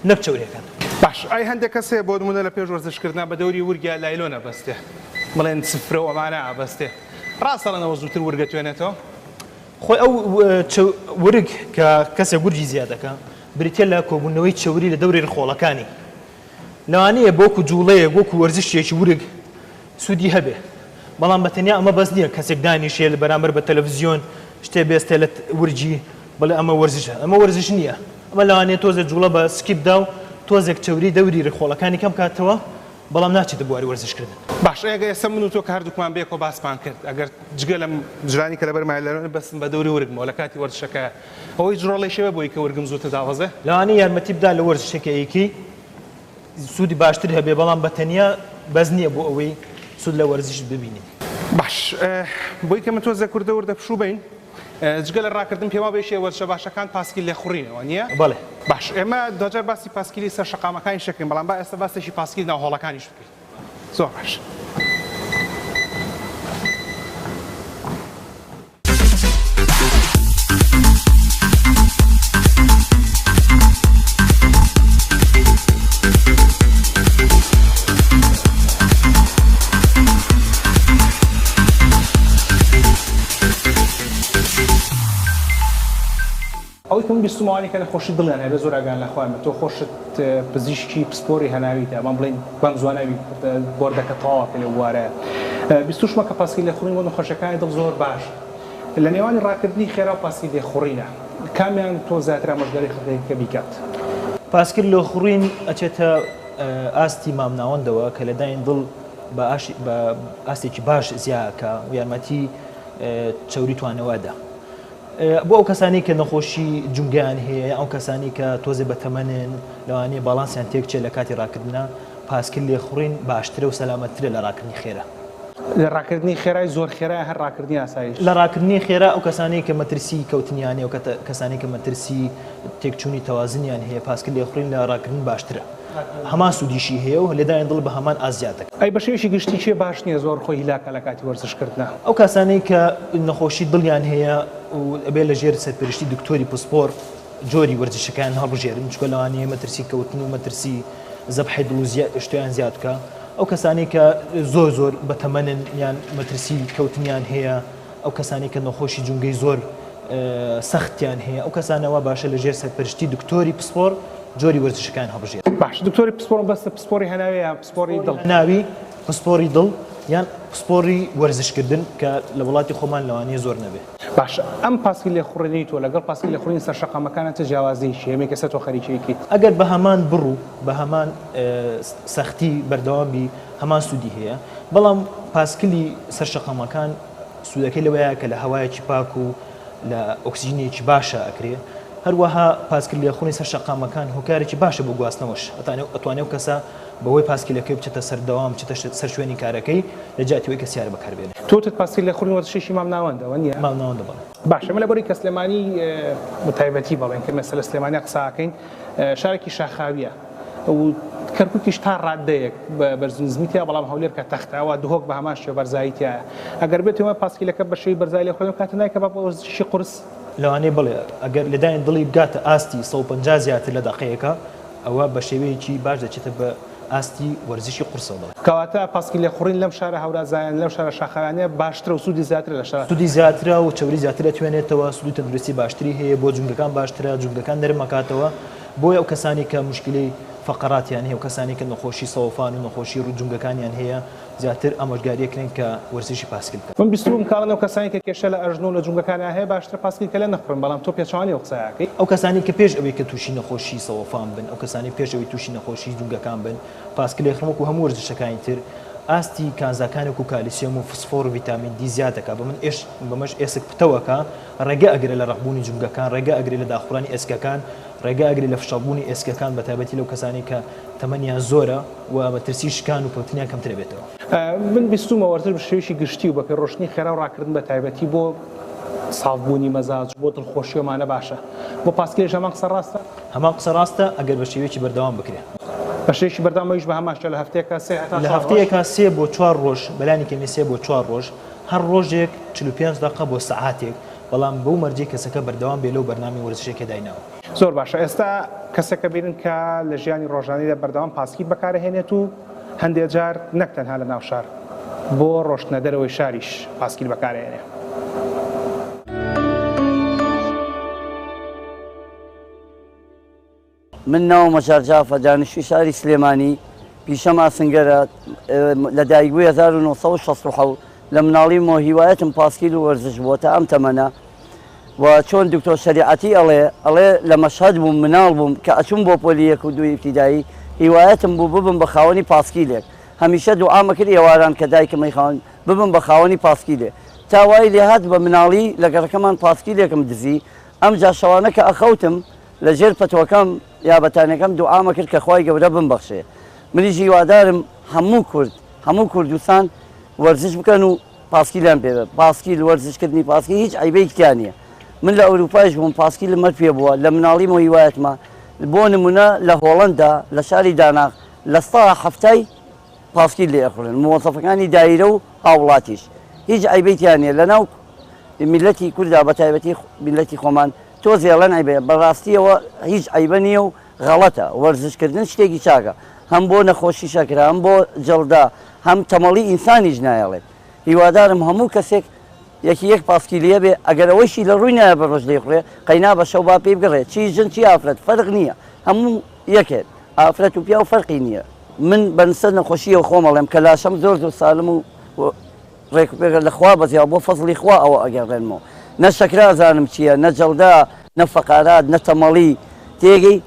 نەک چەوریەکان. باش ئەی هەندێک کەس هەیە بۆ نمونە لە پێش وەرزش کردنا بە دەوری ورگیا لایلۆن ئەبەستێ بڵێن سفرە و ئەمانە ئەبەستێ ڕاستە ئەڵێن ئەوە زووتر ورگە توێنێتەوە؟ خۆی ئەو ورگ کە کەسێک ورگی زیاد دەکا بریتیە لە کۆبوونەوەی چەوری لە دەوری ڕیخۆڵەکانی لەوانەیە بۆ وەکو جوڵەیەک وەکو وەرزشێکی ورگ سوودی هەبێ بەڵام بە تەنیا ئەمە بەس نییە کەسێک دانیشێ لە بەرامبەر بە تەلەفزیۆن شتێ بێستێ لە ورگی بڵێ ئەمە وەرزشە ئەمە وەرزش نییە ئەمە لەوانەیە تۆزێک جوڵە بە سکی بدا و تۆزێک چەوری دەوری ڕیخۆڵەکانی کەم کاتەوە بەڵام ناچێتە بواری وەرزشکردن. باش ئەگەر ئێستا من و تۆ کە هەردووکمان بەیەکەوە باسمان کرد ئەگەر جگە لەم جلانی کە لەبەرمایە لەوێ بەستم بە دەوری ورگمەوە لە کاتی وەرزشەکەیا ئەوەی جڕۆڵەی شێوە بۆی کە ورگم زووتر دابەزێ؟ لەوانەیە یارمەتی بدا لە وەرزشێک ئەیکەی سوودی باشتر هەبێ بەڵام بە تەنیا بەس نییە بۆ ئەوەی سوود لە وەرزشت ببینی. باش بۆی کە من تۆزێک وردە وردە پشوو بەین جگە لە ڕاکردن پێم وابێ یەکێ وەرزشە باشەکان پاسکیل لێخوڕینەوە نییە؟ بەڵێ. باش ئێمە دواجار باسی پاسکیلی سەر شەقامەکانیش دەکەین بەڵام با ئێستا باسێکی پاسکیلی ناو هۆڵەکانیش بکەین زۆر باش. ئەوەی کە من بیستومە ئەوانەی کە نەخۆشی دڵیان هەیە بێ زۆر ئاگایان لە خۆیان بێت تۆ خۆشت پزیشکی پسپۆری هەناویتە ئەمان بڵێین بەم زوانە بۆردەکە تەواوە کە لەو بوارەیە بیستوشمە کە پاسکیل لێخوڕین بۆ نەخۆشیەکانی دڵ زۆر باشە لە نێوانی ڕاکردنی خێرا و پاسکیل لێخوڕینە کامیان تۆ زیاتر ئامۆژگاری خەڵکەکەی کە بیکات؟ پاسکیل لێخوڕین ئەچێتە ئاستی مامناوەندەوە کە لێدانی دڵ بە ئاستێکی باش زیا ئەکا و یارمەتی چەوری توانەوە ئەدا. بۆ ئەو کەسانەی کە نەخۆشی جومگەیان هەیە یان ئەو کەسانەی کە تۆزێ بەتەمەنن لەوانەیە باڵانسیان تێکچێت لە کاتی ڕاکردنا پاسکیل لێخوڕین باشترە و سەلامەتترە لە ڕاکردنی خێرا. لە ڕاکردنی خێرای زۆر خێرا یان هەر ڕاکردنی ئاساییش؟ لە ڕاکردنی خێرا ئەو کەسانەی کە مەترسی کەوتنیان هەیە و کەسانەی کە مەترسی تێکچوونی تەوازنیان هەیە پاسکیل لێخوڕین لە ڕاکردن باشترە هەمان سوودیشی هەیە و لێدانی دڵ بە هەمان ئاست زیاد دەکات. ئەی بە شێوەیەکی گشتی کێ باش نییە زۆر خۆی هیلاکە لە کاتی وەرزش کردنا؟ ئەو کاسانەی کە نەخۆشی دڵیان هەیە و ئەبێ لە ژێر سەرپەرشتی دکتۆری پسپۆر جۆری وەرزشەکەیان هەڵبژێرن چونکە لەوانەیە مەترسی کەوتن و مەترسی زەبحی دڵ و شتیان زیاد بکا ئەو کەسانەی کە زۆر زۆر بەتەمەنن یان مەترسی کەوتنیان هەیە ئەو کەسانەی کە نەخۆشی جومگەی زۆر سەختیان هەیە ئەو کەسانە وا باشە لە ژێر سەرپەرشتی دکتۆری پسپۆر جۆری وەرزشەکان هەڵبژێرن. باش دکتۆری پسپۆر مەبەستت پسپۆری هەناویە یان پسپۆری دڵ؟ هەناوی، پسپۆری دڵ یان پسپۆری وەرزشکردن کە لە وڵاتی خۆمان لەوانەیە زۆر نەبێ. باشە ئەم پاسکیل لێخوڕینەی تۆ لەگەڵ پاسکیل لێخوڕینی سەر شەقامەکانە چ جیاوازیەکی هەیە ئەمەی کە ئێستا تۆ خەریکی ئەیکەیت؟ ئەگەر بە هەمان بڕ و بە هەمان سەختی بەردەوام بی هەمان سوودی هەیە بەڵام پاسکلی سەر شەقامەکان سوودەکەی لەوەیە کە لە هەوایەکی پاک و لە ئۆکسجینێکی باشە ئەکرێ هەروەها پاسکیل لێخوڕینی سەر شەقامەکان هۆکارێکی باشە بۆ گواستنەوەش ئەتوانێ ئەو کەسە بەهۆی پاسکیلەکەی بچێتە سەر دەوام بچێتە سەر شوێنی کارەکەی لە جیاتی ئەوەی کە سیارە بەکار بێنێ. تۆ وتت پاسکیل لێخوڕین وەرزشێکی مامناوەندە وەنیە؟ مامناوەندە بەڵێ. باشە ئێمە لەبەرەی کە سلێمانی بە تایبەتی بەڵێن کە مەسەلە سلێمانیا قسە ئەکەین شارێکی شاخاویە و کەرکوکیش تا ڕاددەیەک بە بەرز و نزمی تیا بەڵام هەولێر کە تەختە ئەوا دهۆک بە هەمان شێوە بەرزایی تیایە ئەگەر بێت ئێمە پاسکیلەکە بە شێوەی بەرزایی لێخوڕین ئەو کاتە نایکە بە وەرزشی قورس؟ لەوانەیە بڵێ ئەگەر لێدانی دڵی بگاتە ئاستی 150 زیاتر لە دەقەیەکە ئەوە بە شێوەیەکی باش دەچێتە بە ئاستی وەرزشی قورسەوە دەڵێ. کەواتە پاسکیل لێخوڕین لەم شارە هەورازایانە لەم شارە شاخاویانە باشترە و سوودی زیاترە لە شارە. سوودی زیاترە و چەوری زیاتر ئەتوێنێتەوە، سوودی تەندروستی باشتری هەیە، بۆ جومگەکان باشترە، جومگەکان نەرم ئەکاتەوە، بۆیە ئەو کەسانەی کە موشکیلەی. فەقەراتیان هەیە و کەسانی کە نەخۆشی سەوەفان و نەخۆشی جومگەکانیان هەیە زیاتر ئامۆژگاری ئەکرێن کە وەرزشی پاسکیل بکەن. من بیستبووم کە ئەڵێن ئەو کەسانەی کە کێشە لە ئەژنۆ و لە جومگەکانیان هەیە باشترە پاسکیل کەلێن نەخوڕن بەڵام تۆ پێچەوانەی ئەو قسەیە ئەکەی. ئەو کەسانەی کە پێش ئەوەی کە تووشی نەخۆشی سەوەفان بن، ئەو کەسانەی پێش ئەوەی تووشی نەخۆشی جومگەکان بن پاسکیل ئەخڕن وەکو هەموو وەرزشەکانی تر ئاستی کانزاکانی وەکو کالیسیۆم و فسفۆر و ڤیتامین دی زیاد دەکات بەمن ئێش بەمەش ئێسک پتەو ئەکا ڕێگە ئەگرێ لە ڕەقبوونی جومگەکان ڕێگە ئەگرێ لە داخورانی ئێسکەکان ڕێگە ئەگرێ لە فشەڵبوونی ئێسکەکان بەتایبەتی لەو کەسانەی کە تەمەنیان زۆرە و مەترسی شکان و کەوتنیان کەمتر ئەبێتەوە. من بیستوومە وەرزش بە شێوەیەکی گشتی و بە پێی ڕۆشتنی خێرا و ڕاکردن بە تایبەتی بۆ ساف بوونی مەزاج بۆ دڵخۆشی و ئەمانە باشە. بۆ پاسکیلیش هەمان قسە ڕاستە؟ هەمان قسە ڕاستە ئەگەر بە شێوەیەکی بەردەوام بکرێ. بە شێوەیەکی بەردەوام ئەویش بە هەمان شتە لە هەفتەیەکا سێ هەتا لە چوار ڕۆژ؟ هەفتەیەکا سێ بۆ چوار ڕۆژ بەلانی کەمی سێ بۆ چوار ڕۆژ هەر ڕۆژێک 45 دەقە بۆ سەعاتێک بەڵام بەو مەرجەی کەسەکە بەردەوام بێ لەو بەرنامەی وەرزشەی کە دایناوە. زۆر باشە ئێستا کەسێک ئەبینن کە لە ژیانی ڕۆژانەیدا بەردەوام پاسکیل بەکارئەهێنێت و هەندێ جار نەک تەنها لە ناو شار بۆ ڕۆشتنە دەرەوەی شاریش پاسکیل بەکارئەهێنێ. من ناوم مەجار جافە، دانیشتووی شاری سلێمانی، پیشەم ئاسنگەرە، لە دایکبووی 1967، لە مناڵیمەوە هیوایەتم پاسکیل و وەرزش بووە تا ئەم تەمەنە و چۆن دکتۆر شەریعەتی ئەڵێ، ئەڵێ لە مەشهەد بووم مناڵ بووم کە ئەچووم بۆ پۆلی یەک و دووی ئیبتیدایی هیوایەتم بوو ببم بە خاوەنی پاسکیلێک، هەمیشە دوعام ئەکرد ئێواران کە دایکم ئەیخواند ببم بە خاوەنی پاسکیلێ تا وای لێهات بە مناڵی لە گەڕەکەمان پاسکیلێکم دزی ئەمجا شەوانە کە ئەخەوتم لە ژێر پەتۆکەم یا بەتانیەکەم دوعام ئەکرد کە خوای گەورە بمبەخشێ منیش هیوادارم هەموو کورد هەموو کوردستان وەرزش بکەن و پاسکیلیان پێ بێت پاسکیل وەرزش کردنی پاسکیل هیچ عەیبەیەکی تیا نییە من لە ئەوروپایش بووم پاسکیلم هەر پێ بووە لە مناڵیمەوە هیوایەتمە بۆ نمونە لە هۆڵەندا لە شاری داناخ لە سا حەفتای پاسکیل لێ ئەخورن موەزەفەکانی دایرە و هاوڵاتیش هیچ عەیبەی تیا نییە لەناو میللەتی کوردا بەتایبەتی میللەتی خۆمان تۆزێ ئەڵێن عەیبە بەڕاستیەوە هیچ عەیبە نییە و غەڵەتە وەرزش کردن شتێکی چاکە هەم بۆ نەخۆشی شەکرە هەم بۆ جەڵدە هەم تەمەڵی ئینسانیش نایەڵێت هیوادارم هەموو کەسێک یەکی یەک پاسکیلی هەبێ ئەگەر ئەوەیشی لە ڕووی نایە بە ڕۆژ لێیخوڕێ قەینا بە شەو با پێی بگەڕێ چی ژن چی ئافرەت فەرق نییە هەموو یەکێن ئافرەت و پیاو فەرقی نییە من بە نسەر نەخۆشیەوە خۆم ئەڵێم کە لاشەم زۆر زۆر سالم و ڕێک و پێکە لە خوا بەزیاوە بۆ فەزڵی خوا ئەوە ئەگەڕێنمەوە نە شەکرە ئەزانم چیە نە جەڵدە نە فەقارات نە تەمەڵی تێگەی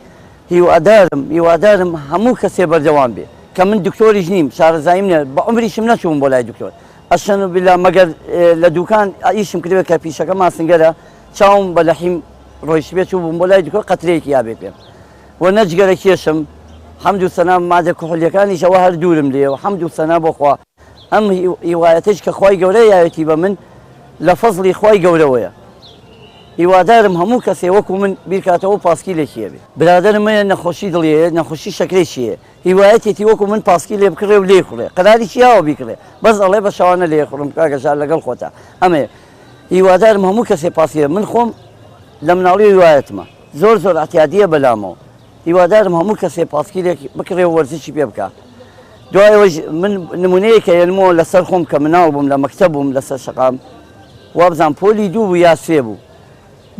هیوادارم هیوادارم هەموو کەسێ بەردەوام بێ کە من دکتۆریش نیم شارەزاییم نیە بە عومریشم نەچووم بۆ لای دکتۆر ئەشەن بیلا مەگەر لە دوکان ئیشم کردبێ کە پیشەکەم ئاسنگەرە چاوم بە لەحیم ڕۆیشتبێ چووبووم بۆ لای دکتۆر قەترەیەکی یابێ پێم و نە جگەرە کێشم حەمد و سەنا مادە کحولیەکانیش ئەوە هەر دوورم لێیە و حەمد و سەنا بۆ خوا ئەم هیوایەتەش کە خوای گەورە یاوێتی بە من لە فەزڵی خوای گەورەوەیە هیوادارم هەموو کەسێ وەکو من بیرکاتەوە و پاسکیلێکی هەبێ. برادەرم هەیە نەخۆشی دڵی هەیە نەخۆشی شەکرەیشی هەیە هیوایەتێتی وەکو من پاسکیلێ بکڕێ و لێی خوڕێ قەراریشی یاوە بیکڕێ بەس ئەڵێ بە شەوانە لێی خوڕم کاکە ژار لەگەڵ خۆتا ئەمەیە هیوادارم هەموو کەسێ پاسکیل من خۆم لە مناڵی هیوایەتمە زۆر زۆر ئەعتیادیە بەلامەوە هیوادارم هەموو کەسێ پاسکیلێک بکڕێ و وەرزشی پێ بکا دوای ئەوەیش من نمونەیەک ئەیەنمەوە لەسەر خۆم کە مناڵ بووم لە مەکتەب بووم لەسەر شەقام وابزانم پۆلی دوو بوو یا سێ بوو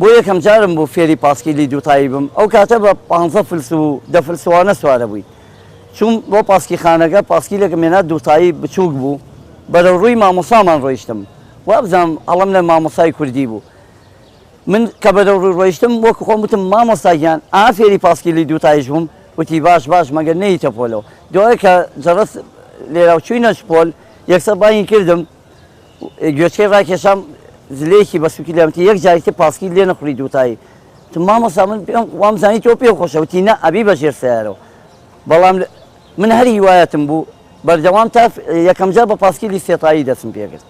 بۆ یەکەم جارم بوو فێری پاسکیلی دووتایی بم ئەو کاتە بە پانزە فلس و دە فلس وانە سوارە بووین چووم بۆ پاسکیخانەکە پاسکیلێکم هێنا دووتایی بچووک بوو بەرەو ڕووی مامۆسامان ڕۆیشتم وابزانم هەڵەم لە مامۆسای کوردی بوو من کە بەرەو ڕووی ڕۆیشتم وەکو خۆم وتم مامۆستا گیان ئا فێری پاسکیلی دووتایش بووم وتی باش باش مەگەر نەیتە پۆلەوە دوای کە جەڕەس لێراو چووینە پۆل یەکسەر بانگی کردم گوێچکەی ڕاکێشام زلەیەکی بە سوکی لێم وتی یەک جاری تر پاسکیل لێ نەخوڕی دووتایی وتم مامۆستا من پێم وام زانی تۆ پێ خۆشە وتی نا ئەبی بە ژێر سەیارەوە بەڵام من هەر هیوایەتم بوو بەردەوام تا یەکەم جار بە پاسکیلی سێتایی دەستم پێکرد.